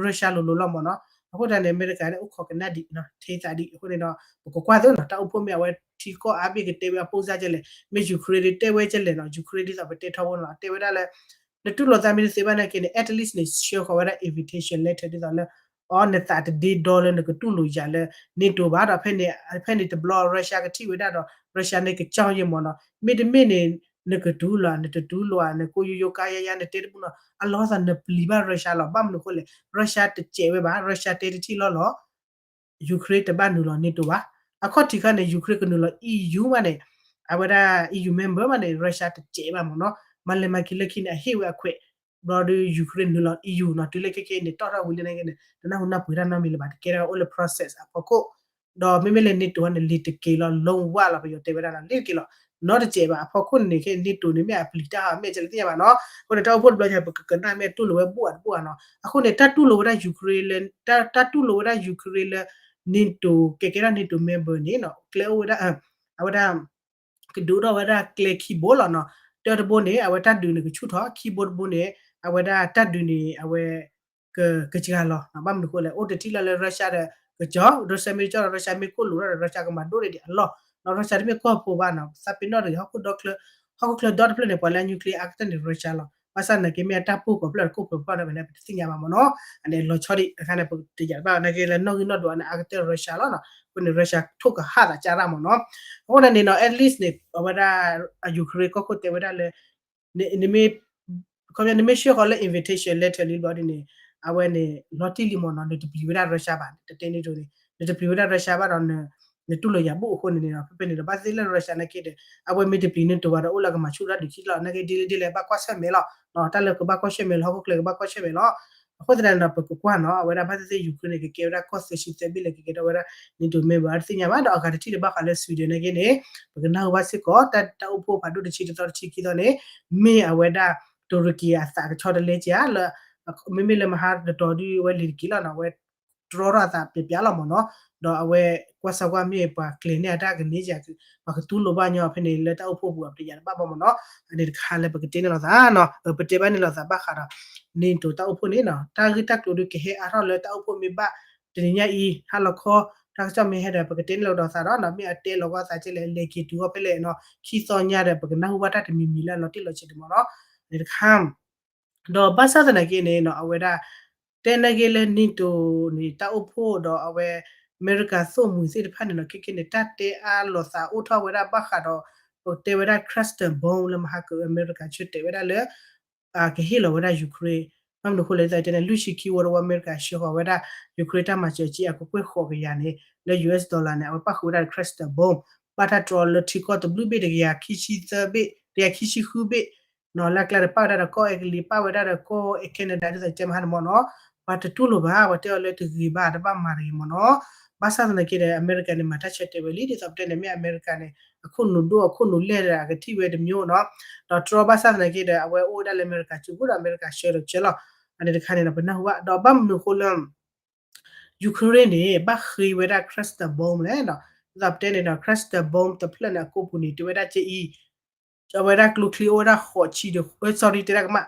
Russia လိၤလိၤလီၤမးနီၤ အဃိသတးန့ၣ် အမဲရကၤန့ၣ် အိၣ်ခိးကနၣ်ဒံး ထံသးဒံး အဃိန့ၣ်ဒီး ပကကွၢ်သ့နီၤ တၢ်အိၣ်ဖှိၣ်မ့ၢ်အဝဲထံကီၢ်အါဘ့ၣ်ကတဲဝဲအပိၢ်စၢ်ကဲလဲၣ် မ့ၢ် Ukraine ဒ်တဲဝဲကဲလဲၣ်နီၤ Ukraine ဒ်သိးပတဲထီဘိနီၤ တဲဝဲဒၣ်လၢ နတူၢ်လိာ်သးမ့ၢ်တသ့ဘၣ်နာ်က့န့ၣ် at least န့ၣ် ဆှၢဃီၤဝဲဒၣ် invitation letter ဒ်သိးလၢ အီ နသးတဒ့ဒီလၢနကတူၢ်လိာ်ယၤလၢ NATO ဘၣ်ဒီး ဖဲန့ၣ်တဘျီ Russia ကထံၣ်ဝဲဒၣ်ဒီး Russia န့ၣ်ကစီၣ်ယဲၢ်မးနီၤ မ့တမ့ၢ်န့ၣ် နကတူၢ်လိာ် နတတူၢ်လိာ် နကိယိယိကါယါယါ နတဲတဘူၣ်နီၤ အလီၢ်သးနပျံၤဘၣ် Russia လီၤ ဘၣ်မနုၤအဃိလဲၣ် Russia တစဲးဝဲဘၣ် Russia တဲတထံၣ်လီၤလီၤ Ukraine တဘၣ်နုာ်လီၤ NATO ဘၣ် အခီၣ်ထံးခါန့ၣ် Ukraine ကနုာ်လီၤ EU မးန့ၣ် အဝဲဒၣ် EU member မးန့ၣ် Russia တစဲးဘၣ်မးနီၤ မၤလဲၤမၤက့ၤလၢခံန့ၣ် အဟ့ၣ်ဝဲအခွဲး ဘျီဒီး Ukraine နုာ်လီၤ EU နီၤ တုၤလၢခဲခဲအံၤန့ၣ် တီၣ်ထီၣ်ဝံၤလၢန့ၣ်က့န့ၣ် တနၢ်ဟူနၢ်ပှ့ၤတၢ်နီတမံၤလၢၤဘၣ် တကဲထီၣ်အိၣ်လၢ process အဖီခိၣ် ဒီးမ့မ့ၢ်လၢ NATO န့ၣ် လံၤတက့ၤလီၤ လုံးဝ လီၤ ပယီၤတဲဝဲဒၣ်နီၤ လံၤတက့ၤလီၤ နီတစဲးဘၣ် အဖီခိၣ်န့ၣ်န့ၣ် ခဲ NATO န့ၣ် မ့ၢ်အပျံၤတၢ်ဟးမ့ၢ်ကဲလဲၣ်သ့ၣ်ညါဘၣ်နီၤ အဃိန့ၣ် တၢ်အိၣ်ဖှိၣ်တဘျီညါ ပကကနၣ်မ့ၢ်တူၢ်လိာ်ဝဲဘူၣ်အတဘူၣ်အနီၤ အဃိန့ၣ် တၢ်တူၢ်လိာ်ဝဲဒၣ် Ukraine လၢ တၢ်တူၢ်လိာ်ဝဲဒၣ် Ukraine လၢ NATO ကဲကဲထီၣ် NATO member န့ၣ်နီၤ ကျဲအိၣ်ဝဲဒၣ် အဝဲဒၣ် ကဒုးအိၣ်ထီၣ်ဝဲဒၣ်ကျဲခံဘိလီၤနီၤ တၢတဘိန့ၣ် အဝဲတၢ်ဒုးန့ၣ်ကဆူၣ်ထီၣ် ခံဘိတဘိန့ၣ် အဝဲဒၣ်တၢ်ဒုးန့ၣ် အဝဲ က ကစှၤလီၤ ဘၣ်မနုၤအဃိလဲၣ် အိၣ်တထံၣ်လီၤလၢ Russia ဒီး ကစီၣ် Russia မ့ၢ်ကစီၣ်ဒီး Russia မ့ၢ်ခိၣ်လိာ်ထီၣ်ဒီး Russia ကမၤဒိၣ်န့ၢ်ဒံးအလီၢ် နီၤ Russia တမ့ၢ်ကီၢ်ဖိဘၣ်နီၤ သးပ့ၤနီၣ်တဂ့ၤ ဟီၣ်ခိၣ်ဒီတဖျၢၣ် ဟီၣ်ခိၣ်ချၢဒီတဖျၢၣ်န့ၣ် ပှၤလၢအ nuclear အါကတၢၢ်န့ၣ် Russia လီၤ ဘၣ်ဆၣ်သနာ်က့မ့ၢ်အတၢ်ပိၢ်ကီၤဖျၢၣ်ဒီး ကိၣ်ဖျၢၣ်ဖျၢၣ်ဒီး ပတသ့ၣ်ညါဘၣ်မးနီၤ အန့ၣ်လီၤဆီဒံး အခါန့ၣ် ပတယာ်ဘၣ်နာ်က့လၢနီၣ်ဂံၢ်နီၣ်ဒွးန့ၣ် အါကတၢၢ် Russia လီၤနီၤ အဃိန့ၣ် Russia ထိၣ်ကဟၣ်သးကၢ်ရၣ်မးနီၤ အဃိန့ၣ်န့ၣ်နီၤ at least န့ၣ် အဝဲဒၣ် Ukraine ကီၢ်ခိၣ်တဲဝဲဒၣ်လၢ နမ့ၢ် ခီပညီ နမ့ၢ်ဆှၢဃီၤလၢ invitation letter လံဘျီဒ်န့ၣ် အဝဲန့ၣ် လီၤတံၢ်လံမးနီၤ နတပျံၤဝဲဒၣ် Russia ဘၣ် တတဲန့ၣ်ဒိန့ၣ် နတပျံၤဝဲဒၣ် Russia ဘၣ်ဒီး နတူၢ်လိာ်ယၤဘူၣ်အဃိန့ၣ်န့ၣ်ဒီး ဖဲဖဲန့ၣ်ဒီး ဘၣ်သ့ၣ်လၢ Russia နာ်က့ဒီး အဝဲမ့ၢ်တပျံၤ NATO ဘၣ်ဒီး အိၣ်လၢကမၤဆူၣ်တၢ်ဒုးခံလီၤ နာ်က့ဒ်လဲၣ်ဒ်လဲၣ် ဘၣ်ကွၢ်ဆၢၣ်မဲာ်လီၤ တၢ်လၢကဘၣ်ကွၢ်ဆၢၣ်မဲာ်လီၤ ဟီၣ်ခိၣ်ချၢကဘၣ်ကွၢ်ဆၢၣ်မဲာ်လီၤ အဃိသတးန့ၣ်ဒီး ပကကွၢ်နီၤ အဝဲဒၣ်ဘၣ်သ့ၣ်သ့ၣ် Ukraine န့ၣ် ကကဲဝဲဒၣ်ကီၢ်သၢဆံသၢဘ့ၣ်လၢ ကကဲထီၣ်ဝဲဒၣ် NATO member တသ့ၣ်ညါဘၣ် ဒီးအဂၤတထံၣ်တဘၣ်ဃးလၢ Sweden နာ်က့န့ၣ် ပကနၢ်ဟူဘၣ်စ့ၢ်ကီး တၢ် တၢ်အိၣ်ဖှိၣ်ဖးဒိၣ်တဆံတသီတဆံခံသီန့ၣ် မ့ၢ်အဝဲဒၣ် Turkey အသးကဆီတလဲက့ၤဧါ လၢ မ့မ့ၢ်လၢမဟါတတီၤဒုး အဝဲလံၤတက့ၤလီၤနီၤ အဝဲ တြီထီၣ်အသးပျဲးပျဲးလီၤမးနီၤ ဒီးအဝဲကွၢ်စၢၤကွၢ်မ့ၢ်ပှၤကျဲၤန့ၢ်အတၢ်ကန့ၢ်က ပှၤကတူၢ်လိာ်ဘၣ်ညီဖဲန့ၣ် လၢတၢ်အိၣ်ဖှိၣ်ပူၤအပတယၤတဘၣ်ဘၣ်မးနီၤ အန့ၣ်တခါလၢပကတဲန့ၣ်လိာ်သးနီၤ ပတဲဘၣ်န့ၣ်လိာ်သးဘၣ်ဃးဒီး NATO တၢ်အိၣ်ဖှိၣ်န့ၣ်နီၤ တၢ်ဂ့ၢ်တၢ်ကျိၤဒုးကဟဲအါထီၣ်လၢတၢ်အိၣ်ဖှိၣ်မ့ၢ်ဘၣ် တနံၤညါအံၤ ဟါလီၤခီ တၢ်ကစီၣ်မ့ၢ်ဟဲဒီး ပကတဲန့ၣ်လိာ်ဒီးသးဒီးနီၤ မ့ၢ်အတဲလီၤကီၢ်သးကဲလဲၣ် အလဲၤက့ၤတုၤအီၤဖဲလဲၣ်နီၤ ခံသီညါဒီး ပကနၢ်ဟူဘၣ်တၢ်တမံၤမံၤလၢအလီၤတံၢ်လီၤဆဲးဒံးမးနီၤ န့ၣ်တခါ ဒီးဘၣ်ဆၣ်သနာ်က့န့ၣ်နီၤ အဝဲဒၣ် တဲနာ်က့လၢ NATO န့ၣ် တၢ်အိၣ်ဖှိၣ်ဒီးအဝဲ အမဲရကၤသိၣ်မှံၤသ့ၣ်တဖၣ်န့ၣ်နီၤ ခဲကဲန့ၣ် တၢ်တဲအါလိာ်သးအိၣ်ထီၣ်ဝဲဒၣ်ဘၣ်ဃးဒီး ပတဲဝဲဒၣ် cluster bomb လၢမဟါကအၢ အမဲရကၤဆၢတဲာ်ဝဲဒၣ်လၢ ကဟ့ၣ်လီၤဝဲဒၣ် Ukraine ဘၣ်မနုၤအဃိလဲၣ် ဒ်သိးတဲန့ၣ် လွံၢ်ဆံခံဝီတဝီ အမဲရကၤဆှၢဃီၤဝဲဒၣ် Ukraine တၢ်မၤစၢၤက့ အကကွဲၢ်ဃိးကယၤန့ၣ် လၢ US dollar န့ၣ် အဝဲပၣ်ဃုာ်ဝဲဒၣ်ဒီး cluster bomb ဘၣ်တၢ်တြီလၢထံကီၢ်တဘျုးဘ့ၣ် တကယၤခံဆံသၢဘ့ၣ် တကယၤခံဆံဃုဘ့ၣ် နီၤ လၢအကျါဒီး ပၣ်ဝဲဒၣ်ဒီးကီၢ်အဲကလံး ပၣ်ဝဲဒၣ်ဒီးကီၢ် Canada ဒ်သိးတဲမဟါန့ၣ်မ့ၢ်နီၤ ပှၤတတူၢ်လိာ်ဘၣ် ပှၤတဲအီၤလၢတဂ့ၤဘၣ် တဘၣ်မၤတဂ့ၤမ့ၢ်နီၤ ဘၣ်ဆၣ်သနာ်က့ဒီး အမဲရကၤန့ၣ် မၤတၢ်ဆၢတဲာ်ဝဲလံ ဒ်သိးပတဲန့ၣ် မ့ၢ်အမဲရကၤန့ၣ် အခိၣ်နူာ်ဒိၣ်အခိၣ်နူာ်လဲၢ်ဒီး အကထံၣ်ဝဲတမျိုးနီၤ ဒီးတြီဘၣ်ဆၣ်သနာ်က့ဒီး အဝဲအိၣ်ဝဲဒၣ်လၢအမဲရကၤစုပူၤဒီး အမဲရကၤဆှၢဒီးဆှၢလီၤ အန့ၣ်တခါန့ၣ်ဒီး ပနၢ်ဟူဘၣ် ဒီးဘၣ်မနုၤအဃိလၢ Ukraine န့ၣ် ဘၣ်ဃ့ဝဲဒၣ် cluster bomb လဲၣ်နီၤ ဒ်သိးပတဲန့ၣ်ဒီး cluster bomb တဖျၢၣ်န့ၣ် အကိာ်ပူၤန့ၣ် တဲဝဲဒၣ်ကဲအံၤ အဝဲဒၣ်ကျိချံအိၣ်ဝဲဒၣ်ဃိးဆံဒီး sorry တဲဒၣ်ကမၣ်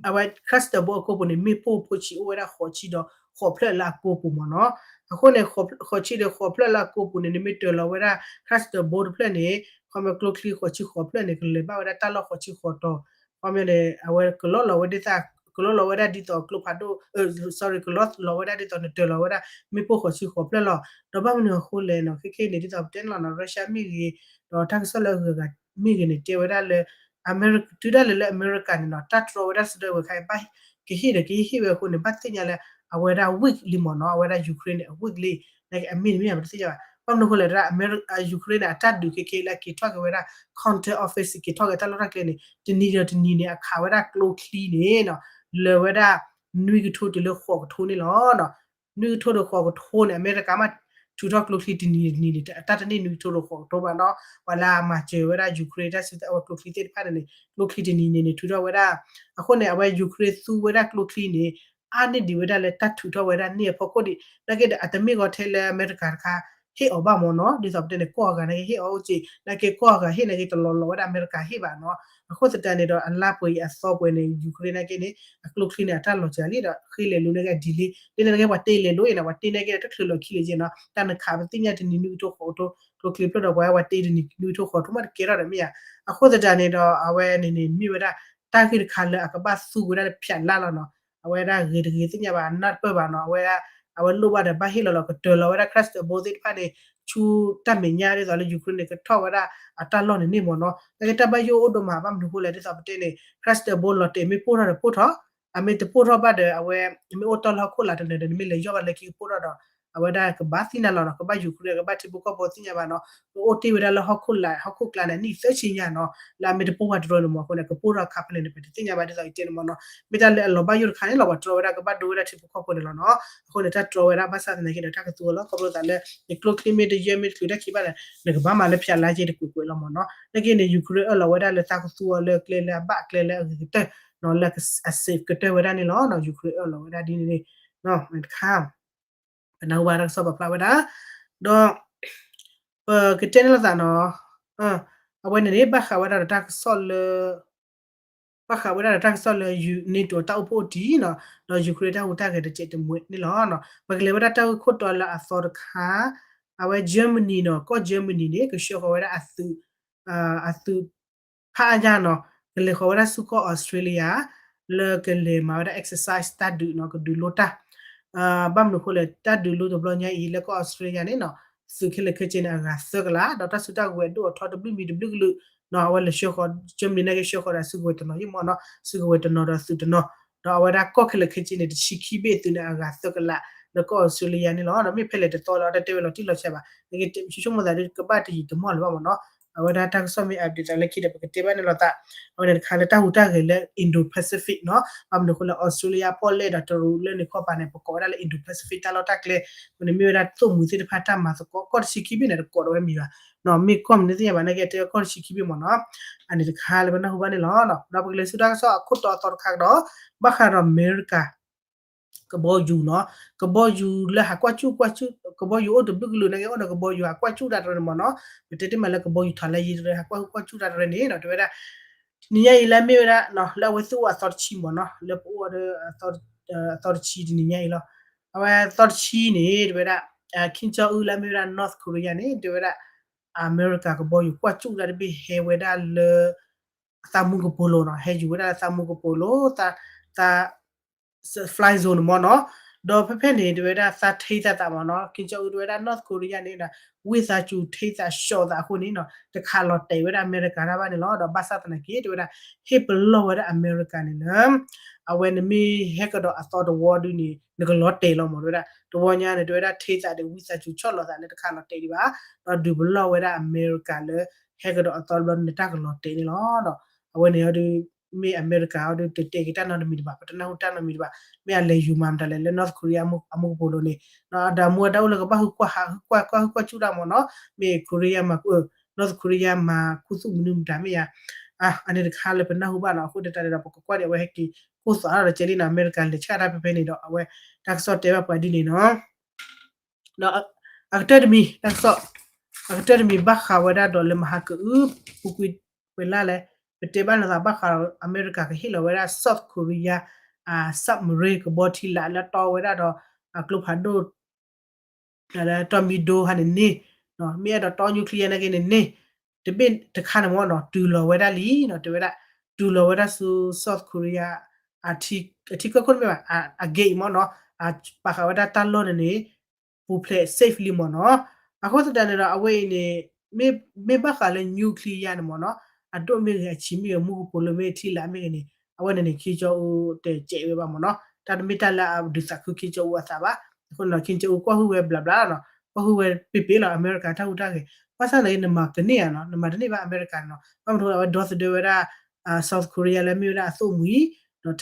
အဝဲ cluster bomb အကိာ်ပူၤန့ၣ် မ့ၣ်ပိၢ်ဖိဆံးအိၣ်ဝဲဒၣ်ဃိးဆံဒီးဃိးဖျၢၣ်လၢအကိာ်ပူၤမ့ၢ်နီၤ အဃိန့ၣ် ဃိးဆံဒီးဃိးဖျၢၣ်လၢအကိာ်ပူၤန့ၣ် နမ့ၢ်တၢၤလီၤဝဲဒၣ် cluster bomb တဖျၢၣ်န့ၣ် ခီမ့ၢ်ကျိချံဃိးဆံဃိးဖျၢၣ်န့ၣ် ကလဲၤဘၣ်ဝဲဒၣ်တၢ်လီၢ်ဃိးဆံဃိးတီၤ ခီမ့ၢ်န့ၣ် အဝဲကလီလီၤဝဲဒ်သိး ကလီလီၤဝဲဒၣ်ဒ်သိးကျိဖးဒိၣ် sorry ကလီလီၤဝဲဒၣ်ဒ်သိးနတၢၤလီၤဝဲဒၣ် မ့ၣ်ပိၢ်ဃိးဆံဃိးဖျၢၣ်လီၤ ဒီးဘၣ်မနုၤအဃိလဲၣ်နီၤ ခဲကဲန့ၣ် ဒ်သိးပတဲန့ၣ်လီၤနီၤ Russia မ့ၢ်ဂ့ၤ ဒီးတၢ်ကစီၣ်လၢအဂုၤအဂၤမ့ၢ်ဂ့ၤန့ၣ် တဲဝဲဒၣ်လၢ အမဲရကၤ တုၤဒၣ်လဲာ်လၢအမဲရကၤန့ၣ်နီၤ တၢ်တြီဝဲဒၣ်စုဒၢဝဲခါအံၤ ဘၣ်ကဟ့ၣ်ဒီးကဟ့ၣ်ဝဲအဃိန့ၣ် ဘၣ်သ့ၣ်ညါလၢ အဝဲဒၣ် weak လံမ့ၢ်နီၤ အဝဲဒၣ် Ukraine န့ၣ် အ weak လံ အမ့ၢ်တမ့ၢ်ပတသ့ၣ်ညါဘၣ် ဘၣ်မနုၤအဃိလဲၣ် Ukraine န့ၣ် အတၢ်ဒုးခဲကဲလၢအက့ၤထီၣ်က့ၤဝဲဒၣ် counter offensive က့ၤထီၣ်က့ၤတၢ်လီၢ်တၢ်ကျဲန့ၣ် တနံၤဒီးတနံၤန့ၣ် အခးဝဲဒၣ်ကျိချံန့ၣ်နီၤ လၢာ်ဝဲဒၣ် နွံကထိတုၤလၢဃိးကထိန့ၣ်လီၤ နွံကထိဒီးဃိးကထိန့ၣ် အမဲရကၤမ့ၢ်ထုးထီၣ်ကျိချံတနံၤတနံၤန့ၣ် အတၢ်တန့ၢ်နွံကထိဒီးဃိးကထိဘၣ်နီၤ ပှၤလၢအမၤစၢၤဝဲဒၣ် Ukraine တၢ်စုအဝဲကျိချံသ့ၣ်တဖၣ်န့ၣ်န့ၣ် ကျိချံတနံၤန့ၣ်န့ၣ် ထုးထီၣ်ဝဲဒၣ် အဃိန့ၣ် အဝဲ Ukraine သူဝဲဒၣ်ကျိချံန့ၣ် အါန့ၢ်ဒံးဝဲဒၣ်လၢတၢ်ထုးထီၣ်ဝဲဒၣ်န့ၢ်အဖီခိၣ်ဒံး နာ်က့ဒီး အတမ့ၢ်ဂီၤထဲလၢအမဲရကၤတခါ ဟ့ၣ်အီၤဘၣ်မ့ၢ်နီၤ ဒ်သိးပတဲန့ၣ် ကီၢ်အဂၤနာ်က့ဟ့ၣ်အီၤအိၣ်က့ၤ နာ်က့ကီၢ်အဂၤဟ့ၣ်နာ်က့တလီၤလီၤဝဲဒၣ်အမဲရကၤဟ့ၣ်ဘၣ်နီၤ အဃိသတးန့ၣ်ဒီး အလါပှဲၤအံၤအသီပှဲၤန့ၣ် Ukraine နာ်က့န့ၣ် အကျိချံန့ၣ် အတၢ်လီၤစှၤလံဒီး ဃ့လဲၤလိၤနာ်က့အဒံးလံ ဒ်န့ၣ်နာ်က့ ပှၤတ့လဲၤလိၤအံၤန့ၣ် ပှၤတ့နာ်က့ဒီး တချုးလီၤခံလၢၤက့နီၤ တၢ်နခးပသ့ၣ်ညါတနံၤနွံကထိဃိးကထိ ကျိချံဖျၢၣ်ဒီး ပှၤဝဲတ့တနံၤနွံကထိဃိးကထိမ့ၢ်တကဲထီၣ်ဒီးမ့ၢ်ဧါ အဃိသတးန့ၣ်ဒီး အဝဲန့ၣ်န့ၣ် မ့ၢ်ဝဲဒၣ် တၢ်ဂ့ၢ်တခါလၢအကဘၣ်သူဝဲဒၣ်လၢဖၠးလါလီၤနီၤ အဝဲဒၣ်ဂ့ၤတဂ့ၤသ့ၣ်ညါဘၣ် အနၢ်တပၢၢ်ဘၣ်နီၤ အဝဲ အဝဲလိၣ်ဘၣ်ဒီးဘၣ်ဟ့ၣ်လီၤလီၤကတၢၤလီၤဝဲဒၣ် cluster bomb သ့ၣ်တဖၣ်န့ၣ် ဆူတၢ်မဲာ်ညါဒ်သိးလၢ Ukraine န့ၣ် ကထီၣ်ဝဲဒၣ်အတၢ်လီၢ်န့ၣ်န့ၣ်မ့ၢ်နီၤ နာ်က့တၢ်ဘၣ်ယိၣ်အိၣ်ဒိၣ်မး ဘၣ်မနုၤအဃိလဲၣ် ဒ်သိးပတဲန့ၣ် cluster bomb လီၤတဲာ်မ့ၢ်ပိၢ်ထီၣ်ဒီးပိၢ်ထီၣ် အမ့ၢ်တပိၢ်ထီၣ်ဘၣ်ဒီး အဝဲ မ့ၢ်အိၣ်တ့ၢ်လၢဟီၣ်ခိၣ်လာ်တနၢၤဒီး နမ့ၢ်လဲၤယီၢ်ဘၣ်လၢခံကပိၢ်ထီၣ်ဒီး အဝဲဒၣ်ကဘၣ်သ့ၣ်ညါလီၤနီၤ ကဘၣ် Ukraine ကဘၣ်ထံဖိကီၢ်ဖိသ့ၣ်ညါဘၣ်နီၤ ကအိၣ်တ့ၢ်ဝဲဒၣ်လၢဟီၣ်ခိၣ်လာ် ဟီၣ်ခိၣ်ကျါန့ၣ် နံၣ်သၢဆံညါနီၤ လၢအမ့ၢ်တပိၢ်ဘၣ်တြီန့ၣ်မ့ၢ်အဃိန့ၣ် ကပိၢ်ထီၣ်အခါဖဲလဲၣ်န့ၣ် ပတသ့ၣ်ညါဘၣ်ဒ်သိးအံၤတဲန့ၣ်မ့ၢ်နီၤ မ့ၢ်တၢ်လၢအလီၤဘၣ်ယိၣ်တခါန့ၣ်လီၤ ပှၤတြီဝဲဒၣ်ကဘၣ်ဒိဝဲဒၣ်ထံဖိကီၢ်ဖိန့ၣ်လီၤနီၤ အဃိန့ၣ် တၢ်တြီဝဲဒၣ်ဘၣ်ဆၣ်သနာ်က့ဒီး တၢ်ကသူအီၤလီၤ ခီဖျိသးလၢ နကျိချံမ့ၢ်တယဲၢ်မ့ၢ်တချုးတၢ်ခံးဘၣ်ဒီး နကဘၣ်မၤလၢဖၠးလါက့တကွဲးကွဲးလီၤမ့ၢ်နီၤ နာ်က့န့ၣ် Ukraine အၢၣ်လီၤဝဲဒၣ်လၢတၢ်ကသူအီၤလၢကျဲလၢအဘၣ်ကျဲလၢအဂ့ၤကတၢၢ်နီၤ လၢအ safe ကတၢၢ်ဝဲဒၣ်န့ၣ်လီၤနီၤ Ukraine အၢၣ်လီၤဝဲဒၣ်ဒ်န့ၣ်န့ၣ် တခါ ပနၢ်ဟူဘၣ်တၢ်ကစီၣ်ပာ်ဖျါဝဲဒၣ် ဒီး ပကတဲန့ၣ်လိာ်သးနီၤ အဝဲန့ၣ်န့ၣ် ဘၣ်ဃးဝဲဒၣ်ဒီးတၢ်ကစီၣ်လၢ ဘၣ်ဃးဝဲဒၣ်ဒီးတၢ်ကစီၣ်လၢ NATO တၢ်အိၣ်ဖှိၣ်အိၣ်တံၢ်နီၤ ဒီး Ukraine တၢ်ဟူးတၢ်ဂဲၤတစဲးတမှဲးန့ၣ်လီၤ. ပကလဲၤဝဲဒၣ်တၢ်ဂ့ၢ်ခိၣ်တီလၢအသီတခါ အဝဲ Germany နီၤ ကီၢ် Germany န့ၣ် ကဆှၢဃီၤဝဲဒၣ်အသုး အသုး ဖးအါညါနီၤ ကလဲၤဃီၤဝဲဒၣ်ဆူကီၢ် Australia လၢကလဲၤမၤဝဲဒၣ် exercise တၢ်ဒုးနီၤ ကဒုးလိတၢ် ဘၣ်မနုၤအဃိလဲၣ် တၢ်ဒုးလိတဘျီညါအံၤ လၢကီၢ် Australia န့ၣ်နီၤ သုးခဲလၢာ်ခဲဆ့န့ၣ် အဂၤသၢကလး ဒီးတၢ်စုတၢ်ကဝဲၤဒိၣ်အထီတဘျုးမံၤတဘျုးကလုာ်နီၤ အဝဲလဲၤဆှၢဃီၤ Germany န့ၣ်ကဆှၢဃီၤဒီးအစုကဝဲၤတနီၤယံၣ်မီၢ်နီၤ စုကဝဲၤတနီၤဒီးသုးတနီၤ ဒီးအဝဲဒၣ်ကီၢ်ခဲလၢာ်ခဲဆ့န့ၣ် တဆံခံဘ့ၣ်သုးန့ၣ် အဂၤသၢကလး လၢကီၢ် Australia န့ၣ်လီၤ. ဒီးမ့ၢ်ဖဲလဲၣ်တသီလၢအတၢ်တဲဝဲလီၤတံၢ်လီၤဆဲးဘၣ် နက့ဆိကမိၣ်သးဒ်ကဘၣ်တယံာ်တမီၢ်လၢၤဘၣ်မီၢ်နီၤ အဝဲဒၣ်တၢ်ကစီၣ်မ့ၢ် update သးလၢခံဒီး ပကတဲဘၣ်န့ၣ်လိာ်သး အဝဲန့ၣ်တခါလၢတၢ်ဟူးတၢ်ဂဲၤလၢ Indo-Pacific နီၤ ဘၣ်မနုၤအဃိလၢ Australia ပီၣ်လဲၣ်ဒီးတရူးလၢန့ၣ်ခီပၤန့ၣ် ပကိးဝဲဒၣ်လၢ Indo-Pacific တၢ်လီၢ်တၢ်ကျဲ အဃိန့ၣ်မ့ၢ်ဝဲဒၣ်သိၣ်မှံၤသ့ၣ်တဖၣ်တၢ်မၤသကိး ကီၢ်တဆံခံဘ့ၣ်န့ၣ် တကိးဒီးဝဲမံၤဘၣ်နီၤ မ့ၢ်ကီၢ်မနုၤသ့ၣ်ညါဘၣ် နာ်က့တဲကီၢ်တဆံခံဘ့ၣ်မီၢ်နီၤ အန့ၣ်တခါလၢပနၢ်ဟူဘၣ်န့ၣ်လီၤ. ဒီးပကလဲၤဆူတၢ်ကစီၣ်အခိၣ်တီအသီတခါကဒီး ဘၣ်ဃးဒီးအမဲရကၤ ကဘီယူၤနီၤ ကဘီယူၤလၢဟးကွၢ်ကၠူၣ် ကဘီယူၤအိၣ်တဘျုးကလုာ်နာ်က့ အိၣ်ဒီးကဘီယူၤဟးကွၢ်ကၠူၣ်တၢ်တရၢန့ၣ်မီၢ်နီၤ ပတဲတ့ၢ်မးလၢကဘီယူၤထီၣ်လၢယံၤတရၢ ဟးကွၢ်ကၠူၣ်တၢ်တရၢန့ၣ်နီၤ တဲဝဲဒၣ် တနံၤညါအံၤလၢမ့ၢ်ဝဲဒၣ် လၢအဝဲသ့ၣ်အိၣ်အသီတဆံမီၢ်နီၤ လၢပအိၣ်ဒီး အသီတဆံတနံၤညါအံၤလီၤ. အဝဲသီတဆံန့ၣ် တဲဝဲဒၣ် Kim Jong Un လၢအမ့ၢ်ဝဲဒၣ် North Korea န့ၣ် တဲဝဲဒၣ် အမဲရကၤကဘီယူၤကွၢ်ကၠူၣ်တၢ်တဘ့ၣ်ဟဲဝဲဒၣ်လၢ သးမူကပိာ်လိၤနီၤ ဟဲယူၤဝဲဒၣ်လၢသးမူကပိာ်လိၤ သး fly zone န့ၣ်မ့ၢ်နီၤ, ဒီးဖဲဖဲန့ၣ် တဝဲဒၣ်သးထံသးသးမ့ၢ်နီၤ, Kim Jong Un တဝဲဒၣ် North Korea န့ၣ်ဒီး ဝံသးစူၤထံသးဆှီသးအဃိန့ၣ်နီၤ တခးလီၤတဲာ်ဝဲဒၣ်အမဲရကၤတၢ်ဘၣ်န့ၣ်လီၤ. ဒီးဘၣ်ဆၣ်သနာ်က့ တဝဲဒၣ် ဟ့ၣ်ပလီၢ်ဝဲဒၣ်အမဲရကၤန့ၣ်လၢ အဝဲနမ့ၢ်ဟဲကဒီးအသီတဝီဒုန့ၣ် နကလီၤတဲာ်လီၤမ့ၢ်တဝဲဒၣ် တဝီညါန့ၣ် တဝဲဒၣ်ထံသးဒီးဝံသးစူၤဆီၣ်လီၤသးလၢတခးလီၤတဲာ်ဒံးဘၣ်, ဒီးဒုးပလီၢ်ဝဲဒၣ်အမဲရကၤလၢ ဟဲကဒီးအသီတဘျီန့ၣ် တၢ်ကလီၤတဲာ်န့ၣ်လီၤ. အဝဲန့ၣ်အီၤဒုး မ့ၢ်အမဲရကၤအီၤဒုး တတဲာ်က့ၤတၢ်နီတမံၤဒံးဘၣ်, ပတနၢ်ဟူတၢ်နီတမံၤဒံးဘၣ်, မ့ၢ်အလဲၤယူၤမၤမတၤလဲၣ်လၢ North Korea အမူကပိာ်လိၤန့ၣ် ဒီးအမူအဒါအိၣ်လၢကဘၣ်ဟုကွၢ်ဟး ဟုကွၢ်ကွၢ်ဟုကွၢ်ကၠူၣ်တၢ်မ့ၢ်နီၤ, မ့ၢ် Korea မၤ North Korea မၤခူသူၣ်မနုၤမတၤမ့ၢ်ဧါ, အန့ၣ်တခါလၢပနၢ်ဟူဘၣ်နီၤ, အဃိသတးန့ၣ်ဒီး ပကကွၢ်ဒီး အဝဲဟဲက့ၤကိၢ်သီၣ်ဒီးကဲလံနီၤ, အမဲရကၤလဲၤဆှၣ်တၢ်ဖဲဖဲန့ၣ်ဒီး အဝဲ တၢ်ကစီၣ်တဲဘၣ်ပှၤဒ်န့ၣ်နီၤ. ဒီးအကတၢၢ်တမံၤ တၢ်ကစီၣ် အကတၢၢ်တမံၤဘၣ်ဃးဝဲဒၣ်ဒီးလၢမဟါကအု ပူၤကွံာ်ပှဲၤလၢ်လဲၣ်, ပတဲဘၣ်လိာ်သးဘၣ်ဃးဒီး အမဲရကၤကဟ့ၣ်လီၤဝဲဒၣ် South Korea submarine ကဘီထံလာ်လၢတီဝဲဒၣ်ဒီး အကျိဖးဒိၣ် လၢတီၢ်မံၤဒိဟါန့ၣ်န့ၣ်, မ့ၢ်အဲၣ်ဒိးတီ nuclear နာ်က့န့ၣ်န့ၣ်, တဘ့ၣ်တခါန့ၣ်မ့ၢ်နီၤ တုၤလီၤဝဲဒၣ်လံနီၤ, တဲဝဲဒၣ် တုၤလီၤဝဲဒၣ်ဆူ South Korea အထံကီၢ်ခိၣ်န့ၣ်မ့ၢ်ဘၣ် အ gate မ့ၢ်နီၤ, ပာ်ဃာ်ဝဲဒၣ်တၢ်လီၢ်န့ၣ်န့ၣ် ပူၤဖျဲး safe လံမ့ၢ်နီၤ. အဃိသတးန့ၣ်ဒီး အဝဲအံၤန့ၣ် မ့ၢ်ဘၣ်ဃးလၢ nuclear န့ၣ်မ့ၢ်နီၤ, အဒိၣ်မ့ၢ်ဂ့ၤ အဆံးမ့ၢ်ဂ့ၤ မူကပိာ်လိၤမ့ၢ်ဂ့ၤ ထံလာ်မ့ၢ်ဂ့ၤန့ၣ် အဝဲန့ၣ်န့ၣ် Kim Jong Un တစဲးဝဲဘၣ်မ့ၢ်နီၤ, တၢ်တမ့ၢ်တၢ်လၢအဒုးသးခု Kim Jong Un အသးဘၣ်. အဃိန့ၣ်ဒီး Kim Jong Un ကွၢ်ဟုၣ်ဝဲဘျးဘျးလီၤနီၤ, ကွၢ်ဟုၣ်ဝဲပ့ၤပ့ၤလီၤ အမဲရကၤတၢ်ဟူးတၢ်ဂဲၤ, ဘၣ်ဆၣ်သနာ်က့ နမၤကန့ၢ်ဧါနီၤ, နမၤတန့ၢ်ဘၣ်အမဲရကၤန့ၣ်နီၤ, ဘၣ်မနုၤအဝဲဒီသဒၢဝဲဒၣ် South Korea လၢမ့ၢ်ဝဲဒၣ်အသိၣ်မှံၤ, ဒီး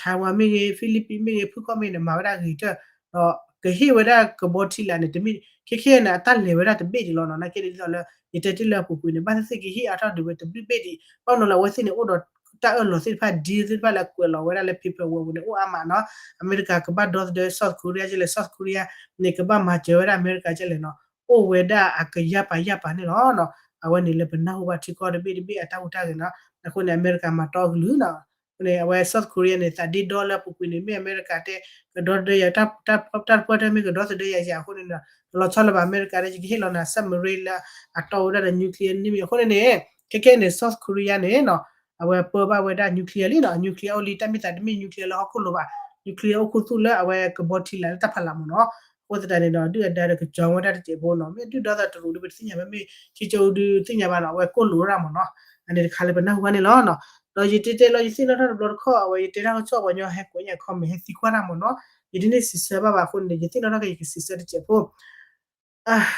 Taiwan မ့ၢ်ဂ့ၤ Philippines မ့ၢ်ဂ့ၤ ဖုခီၣ်မ့ၢ်ဂ့ၤန့ၣ် မၤဝဲဒၣ်ဂ့ၤကတၢၢ်, ဒီးကဟ့ၣ်ဝဲဒၣ်ကဘီထံလာ်န့ၣ် တမ့ၢ် ခဲခဲန့ၣ် အတၢ်လဲၤဝဲဒၣ်တဘ့ၣ်ဒံးလီၤနီၤ, နာ်က့ဒ်သိးလၢ ယတဲတ့ၢ်လၢအပူၤကွံာ်န့ၣ် ဘၣ်သ့ၣ်သ့ၣ်ကဟ့ၣ်အါထီၣ်ဒုးဝဲတဘ့ၣ်ဘ့ၣ်ဒံး, ဘၣ်မနုၤလၢအဝဲသ့ၣ်န့ၣ် အိၣ်ဒီးတၢ်အၢၣ်လီၤသ့ၣ်တဖၣ် deal သ့ၣ်တဖၣ်လၢအကွဲးလီၤဝဲဒၣ်လၢ paperwork ပူၤန့ၣ် အိၣ်အါမးနီၤ, အမဲရကၤကဘၣ်ဒီသဒၢ South Korea ကလဲၣ်, South Korea န့ၣ် ကဘၣ်မၤစၢၤဝဲဒၣ်အမဲရကၤကလဲၣ်နီၤ, အိၣ်ဝဲဒၣ်အကယၢ်ပာ်ယၢ်ပာ်န့ၣ်လီၤ. အဝဲန့ၣ်လၢပနၢ်ဟူဘၣ်ထံကီၢ်တဘ့ၣ်တဘ့ၣ်အတၢ်ဟူးတၢ်ဂဲၤနီၤ, အဃိန့ၣ် အမဲရကၤမၤတီအကလုာ်နီၤ, အဃိန့ၣ် အဝဲ South Korea န့ၣ် သးဒ့ဒီလၢအပူၤကွံာ်န့ၣ် မ့ၢ်အမဲရကၤတဲ ကဒီသဒၢယၤ တၢ်တပှၢ်တၢၢ်မ့ၢ်ကဒီသဒၢယၤယၤ အဃိန့ၣ်ဒီး တလီၤဆီလၢၤဘၣ် အမဲရကၤတဲ ယကဟ့ၣ်လီၤနၤ submarine လၢအတီဝဲဒၣ်ဒီး nuclear န့ၣ်မ့ၢ် အဃိန့ၣ်န့ၣ် ခဲခဲန့ၣ် South Korea န့ၣ်နီၤ အဝဲပၢဘၣ်ဝဲဒၣ် nuclear လံနီၤ, nuclear အိၣ်လံ တၢ်မ့ၢ်သးတမ့ၢ် nuclear လၢဟီၣ်ခိၣ်လိၤဘၣ်, nuclear အိၣ်ခူသူၣ်လၢအဝဲကဘီထံလာ်လၢတၢ်ဖးလၢ်မ့ၢ်နီၤ, အဃိသတးန့ၣ်ဒီး ဒုၣ်အဒါဒီးကကၠီဝဲဒၣ်တစဲးဖိနီၤ, မ့ၢ်ဒုၣ်ဒါသးတရူးဒီးပတသ့ၣ်ညါဘၣ် မ့ၢ် Kim Jong Un ဒုးသ့ၣ်ညါဘၣ်နီၤ, အဝဲကိၣ်လိာ်ဝဲဒၣ်မ့ၢ်နီၤ, အန့ၣ်တခါလၢပနၢ်ဟူဘၣ်န့ၣ်လီၤနီၤ, ဒီးယတဲတဲလီၤ ယသ့ၣ်နီၣ်ထီၣ်တဘျီတခီၣ် အဝဲယတဲတၢ်ကစီၣ်ပှၤညီဟဲကွဲးညါ comment ဟဲသံကွၢ်တၢ်မ့ၢ်နီၤ, ယဒ်န့ၣ်စံးဆၢဘၣ်ဘၣ်အဃိန့ၣ် ယသ့ၣ်နီၣ်ထီၣ်က့ၤ ယကစံးဆၢတစဲးဖိ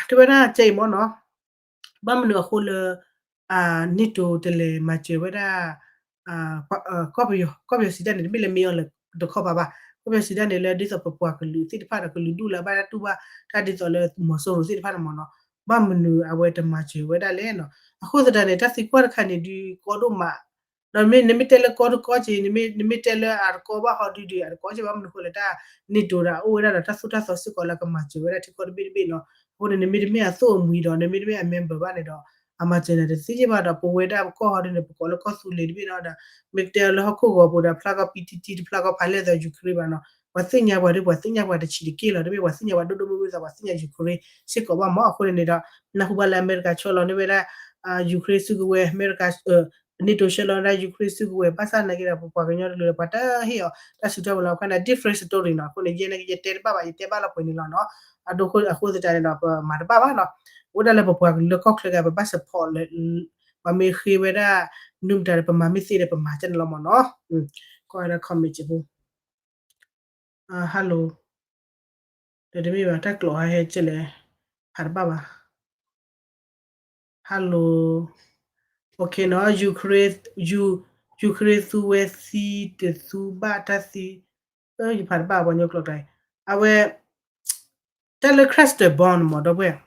တဲဝဲဒၣ်ကဲအံၤမ့ၢ်နီၤ, ဘၣ်မနုၤအဃိလၢ NATO တလဲၤမၤစၢၤဝဲဒၣ် ကီၢ်ပယီၤ ကီၢ်ပယီၤစံးတၢ်န့ၣ် တမ့ၢ်လၢမ့ၢ်အီၤလၢတခီပၤဘၣ်, ကီၢ်ပယီၤစံးတၢ်န့ၣ် လၢဒ်သိးပပှၤကလုာ်သ့ၣ်တဖၣ်ဒီး ကလုာ်ဒူၣ်လၢအဘၣ်တၢ်တူၢ်ဘၣ်တၢ်ဒ်သိးလၢမီၤစိရိၤသ့ၣ်တဖၣ်န့ၣ်မ့ၢ်နီၤ, ဘၣ်မနုၤအဝဲတမၤစၢၤဝဲဒၣ်လဲၣ်နီၤ, အဃိသတးန့ၣ် တၢ်သံကွၢ်တခါန့ၣ်ဒုးကီဒိၣ်မး ဒီးမ့ၢ်နမ့ၢ်တဲလၢကီတကီက့ၤ နမ့ၢ်တဲလၢအတကီဘၣ်ဟီဒုးဒုး အတကီက့ၤဘၣ်မနုၤအဃိလဲၣ် တၢ် NATO ဒီးအိၣ်ဝဲဒၣ်ဒီးတၢ်သိၣ်တၢ်သီစ့ၢ်ကီးလၢ ကမၤစၢၤဝဲဒၣ်ထံကီၢ်တဘ့ၣ်တဘ့ၣ်နီၤ, အဃိန့ၣ် နမ့ၢ်တမ့ၢ်အသိၣ်အမှံၤဒီး နမ့ၢ်တမ့ၢ်အ member ဘၣ်န့ၣ်ဒီး အမၤစၢၤနၤတသ့က့ၤဘၣ်ဒီး ပဝဲဒၣ်ပကီၢ်ဟီဒုးန့ၣ် ပကိးလၢကီၢ်သူလ့ၤတဘ့ၣ်နီၤဒီး မ့ၢ်တဲလၢဟီၣ်ခိၣ်ဂီၤပူၤဒီး ဖျါကီၢ်ပံတံတံ တဖျါကီၢ်ဖးလဲၢ်သီ Ukraine ဘၣ်နီၤ, ပှၤသ့ၣ်ညါပှၤဒီး ပှၤသ့ၣ်ညါပှၤတဆံးတက့ၢ်လီၤ, တမ့ၢ်ပှၤသ့ၣ်ညါပှၤဒိၣ်ဒိၣ်မုၢ်မုၢ်သး ပှၤသ့ၣ်ညါ Ukraine စ့ၢ်ကီးဘၣ်မး, အဃိန့ၣ်န့ၣ်ဒီး နၢ်ဟူဘၣ်လၢအမဲရကၤဆီလီၤန့ၢ်ဝဲဒၣ် Ukraine စုကဝဲၤ အမဲရကၤ NATO ဆှၢလီၤဝဲဒၣ် Ukraine စုကဝဲၤ ဘၣ်ဆၣ်နာ်က့ဒီး ပပှၤကညီတကလုာ်ဒီး ပှၤတဟ့ၣ်အီၤ တၢ်စူးတၢ်ဝဲၤလီၤအခါန့ၣ် different story နီၤ, အဃိန့ၣ် ယဲန့ၣ်က့ ယတဲတဘၣ်ဘၣ် ယတဲဘၣ်လီၤပှဲၤန့ၣ်လီၤနီၤ, အဃိသတးန့ၣ်ဒီး ပမၤတဘၣ်ဘၣ်နီၤ, အိၣ်ဒၣ်လၢပပှၤကလုာ်လၢကီၢ်ချၢက့ၤ ပဘၣ် support လၢ ပှၤမ့ၢ်ဃ့ဝဲဒၣ် နုၢ်မတၤဒီး ပမၤမ့ၢ်သ့ဒီး ပမၤကန့ၣ်လီၤမးနီၤ, ကွၢ်ဝဲဒၣ် comment စ့ၢ်ဖိ hello ဒီးတမ့ၢ်ဘၣ် တၢ်ကျိာ်ဟဲဟဲကဲလဲၣ် ဖးတဘၣ်ဘၣ် hello, okay နီၤ, Ukraine, Ukraine သူဝဲသံတသူဘၣ်တၢ်သံ, ယဖးတဘၣ်ပှၤကညီကျိာ်တၢ်အံၤ, အဝဲ တၢ်လၢ cluster bomb မး ဒီပုၢ်ဝဲၢ်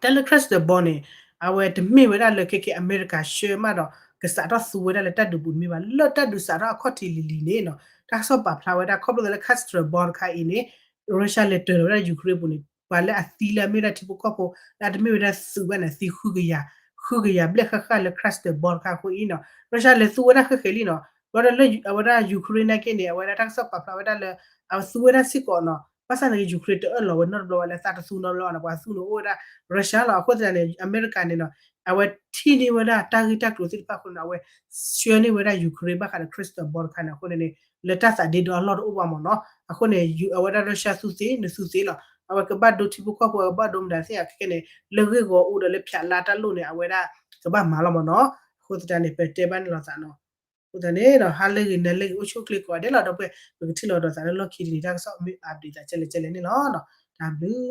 တၢ်လၢ cluster bomb န့ၣ် အဝဲတမ့ၢ်ဝဲဒၣ်လၢခဲက့ၤအမဲရကၤဆှၢမးဒီး ကစးထီၣ်သူဝဲဒၣ်လၢတၢ်ဒုးပူၤတမ့ၢ်ဘၣ်, လၢတၢ်ဒုးစးထီၣ်အခီၣ်ထံးလံၤလံၤန့ၣ်နီၤ, တၢ်ကစီၣ်ပာ်ဖျါဝဲဒၣ် ခီဖျိလၢ cluster bomb တခါအံၤန့ၣ် Russia လဲၤတၢၤလီၤဝဲဒၣ် Ukraine ပူၤန့ၣ် ပှၤလၢအသံလၢအမ့ၢ်ဝဲဒၣ်ထံဖိကီၢ်ဖိ လၢအတမ့ၢ်ဝဲဒၣ်သုးဘၣ်န့ၣ် သံ ဃုကယၤ, ဃုကယၤဘျဲၣ်ဃၣ်ဃၣ်လၢ cluster bomb တခါအဃိအံၤနီၤ, Russia လဲၤသူဝဲဒၣ်ဃဲဃဲလံနီၤ, ဘျီဒီးလၢအဝဲဒၣ် Ukraine နာ်က့န့ၣ် အဝဲဒၣ်တၢ်ကစီၣ်ပာ်ဖျါဝဲဒၣ်လၢ အသူဝဲဒၣ်စ့ၢ်ကီးနီၤ, ဘၣ်ဆၣ်နာ်က့ Ukraine တအၢၣ်လီၤဝဲနီတဘျီဝဲလၢသးတသူနီတဘျီနီၤ, ပှၤသူန့ၣ်အိၣ်ဝဲဒၣ် Russia လီၤ, အဃိသတးန့ၣ် အမဲရကၤန့ၣ်နီၤ, အဝဲထံၣ်န့ၢ်ဝဲဒၣ်တၢ်ဂ့ၢ်တၢ်ကျိၤသ့ၣ်တဖၣ်အဃိန့ၣ် အဝဲဆှၢန့ၢ်ဝဲဒၣ် Ukraine ဘၣ်ဃးဒီး cluster bomb တခါန့ၣ် အဃိန့ၣ်န့ၣ် လၢတၢ်သးဒ့ဒီအလီၢ်တအိၣ်ဘၣ်မ့ၢ်နီၤ. အဃိန့ၣ် အဝဲဒၣ် Russia သူသ့ နသူသ့လီၤ. အဝဲကဘၣ်ဒိထံဖိကီၢ်ဖိ အကဘၣ်ဒိမတၤသ့ၣ် အခဲကဲန့ၣ် လၢဂ့ၢ်ဂီၤအိၣ်ဒီးလၢဖၠးလါတၢ်လိၣ်န့ၣ် အဝဲဒၣ်ကဘၣ်မၤလီၤမ့ၢ်နီၤ. အဃိသတးန့ၣ် ပတဲဘၣ်န့ၣ်လီၤသးနီၤ. အဃိသတးန့ၣ်ဒီး ဟါလၢဂ့ၤ နၤလၢဂ့ၤ အိၣ်ဆူၣ်အိၣ်ချ့ကိးဂၤဒဲးလီၤ ဒီပုၢ်ဝဲၢ် ပကထံၣ်လိာ်ဒီးသးလၢလီၢ်ခံတနံၤ တၢ်ကစီၣ်မ့ၢ် update သးကဲလဲၣ်ကဲလဲၣ်န့ၣ်လီၤ. တၢ်ဘျုး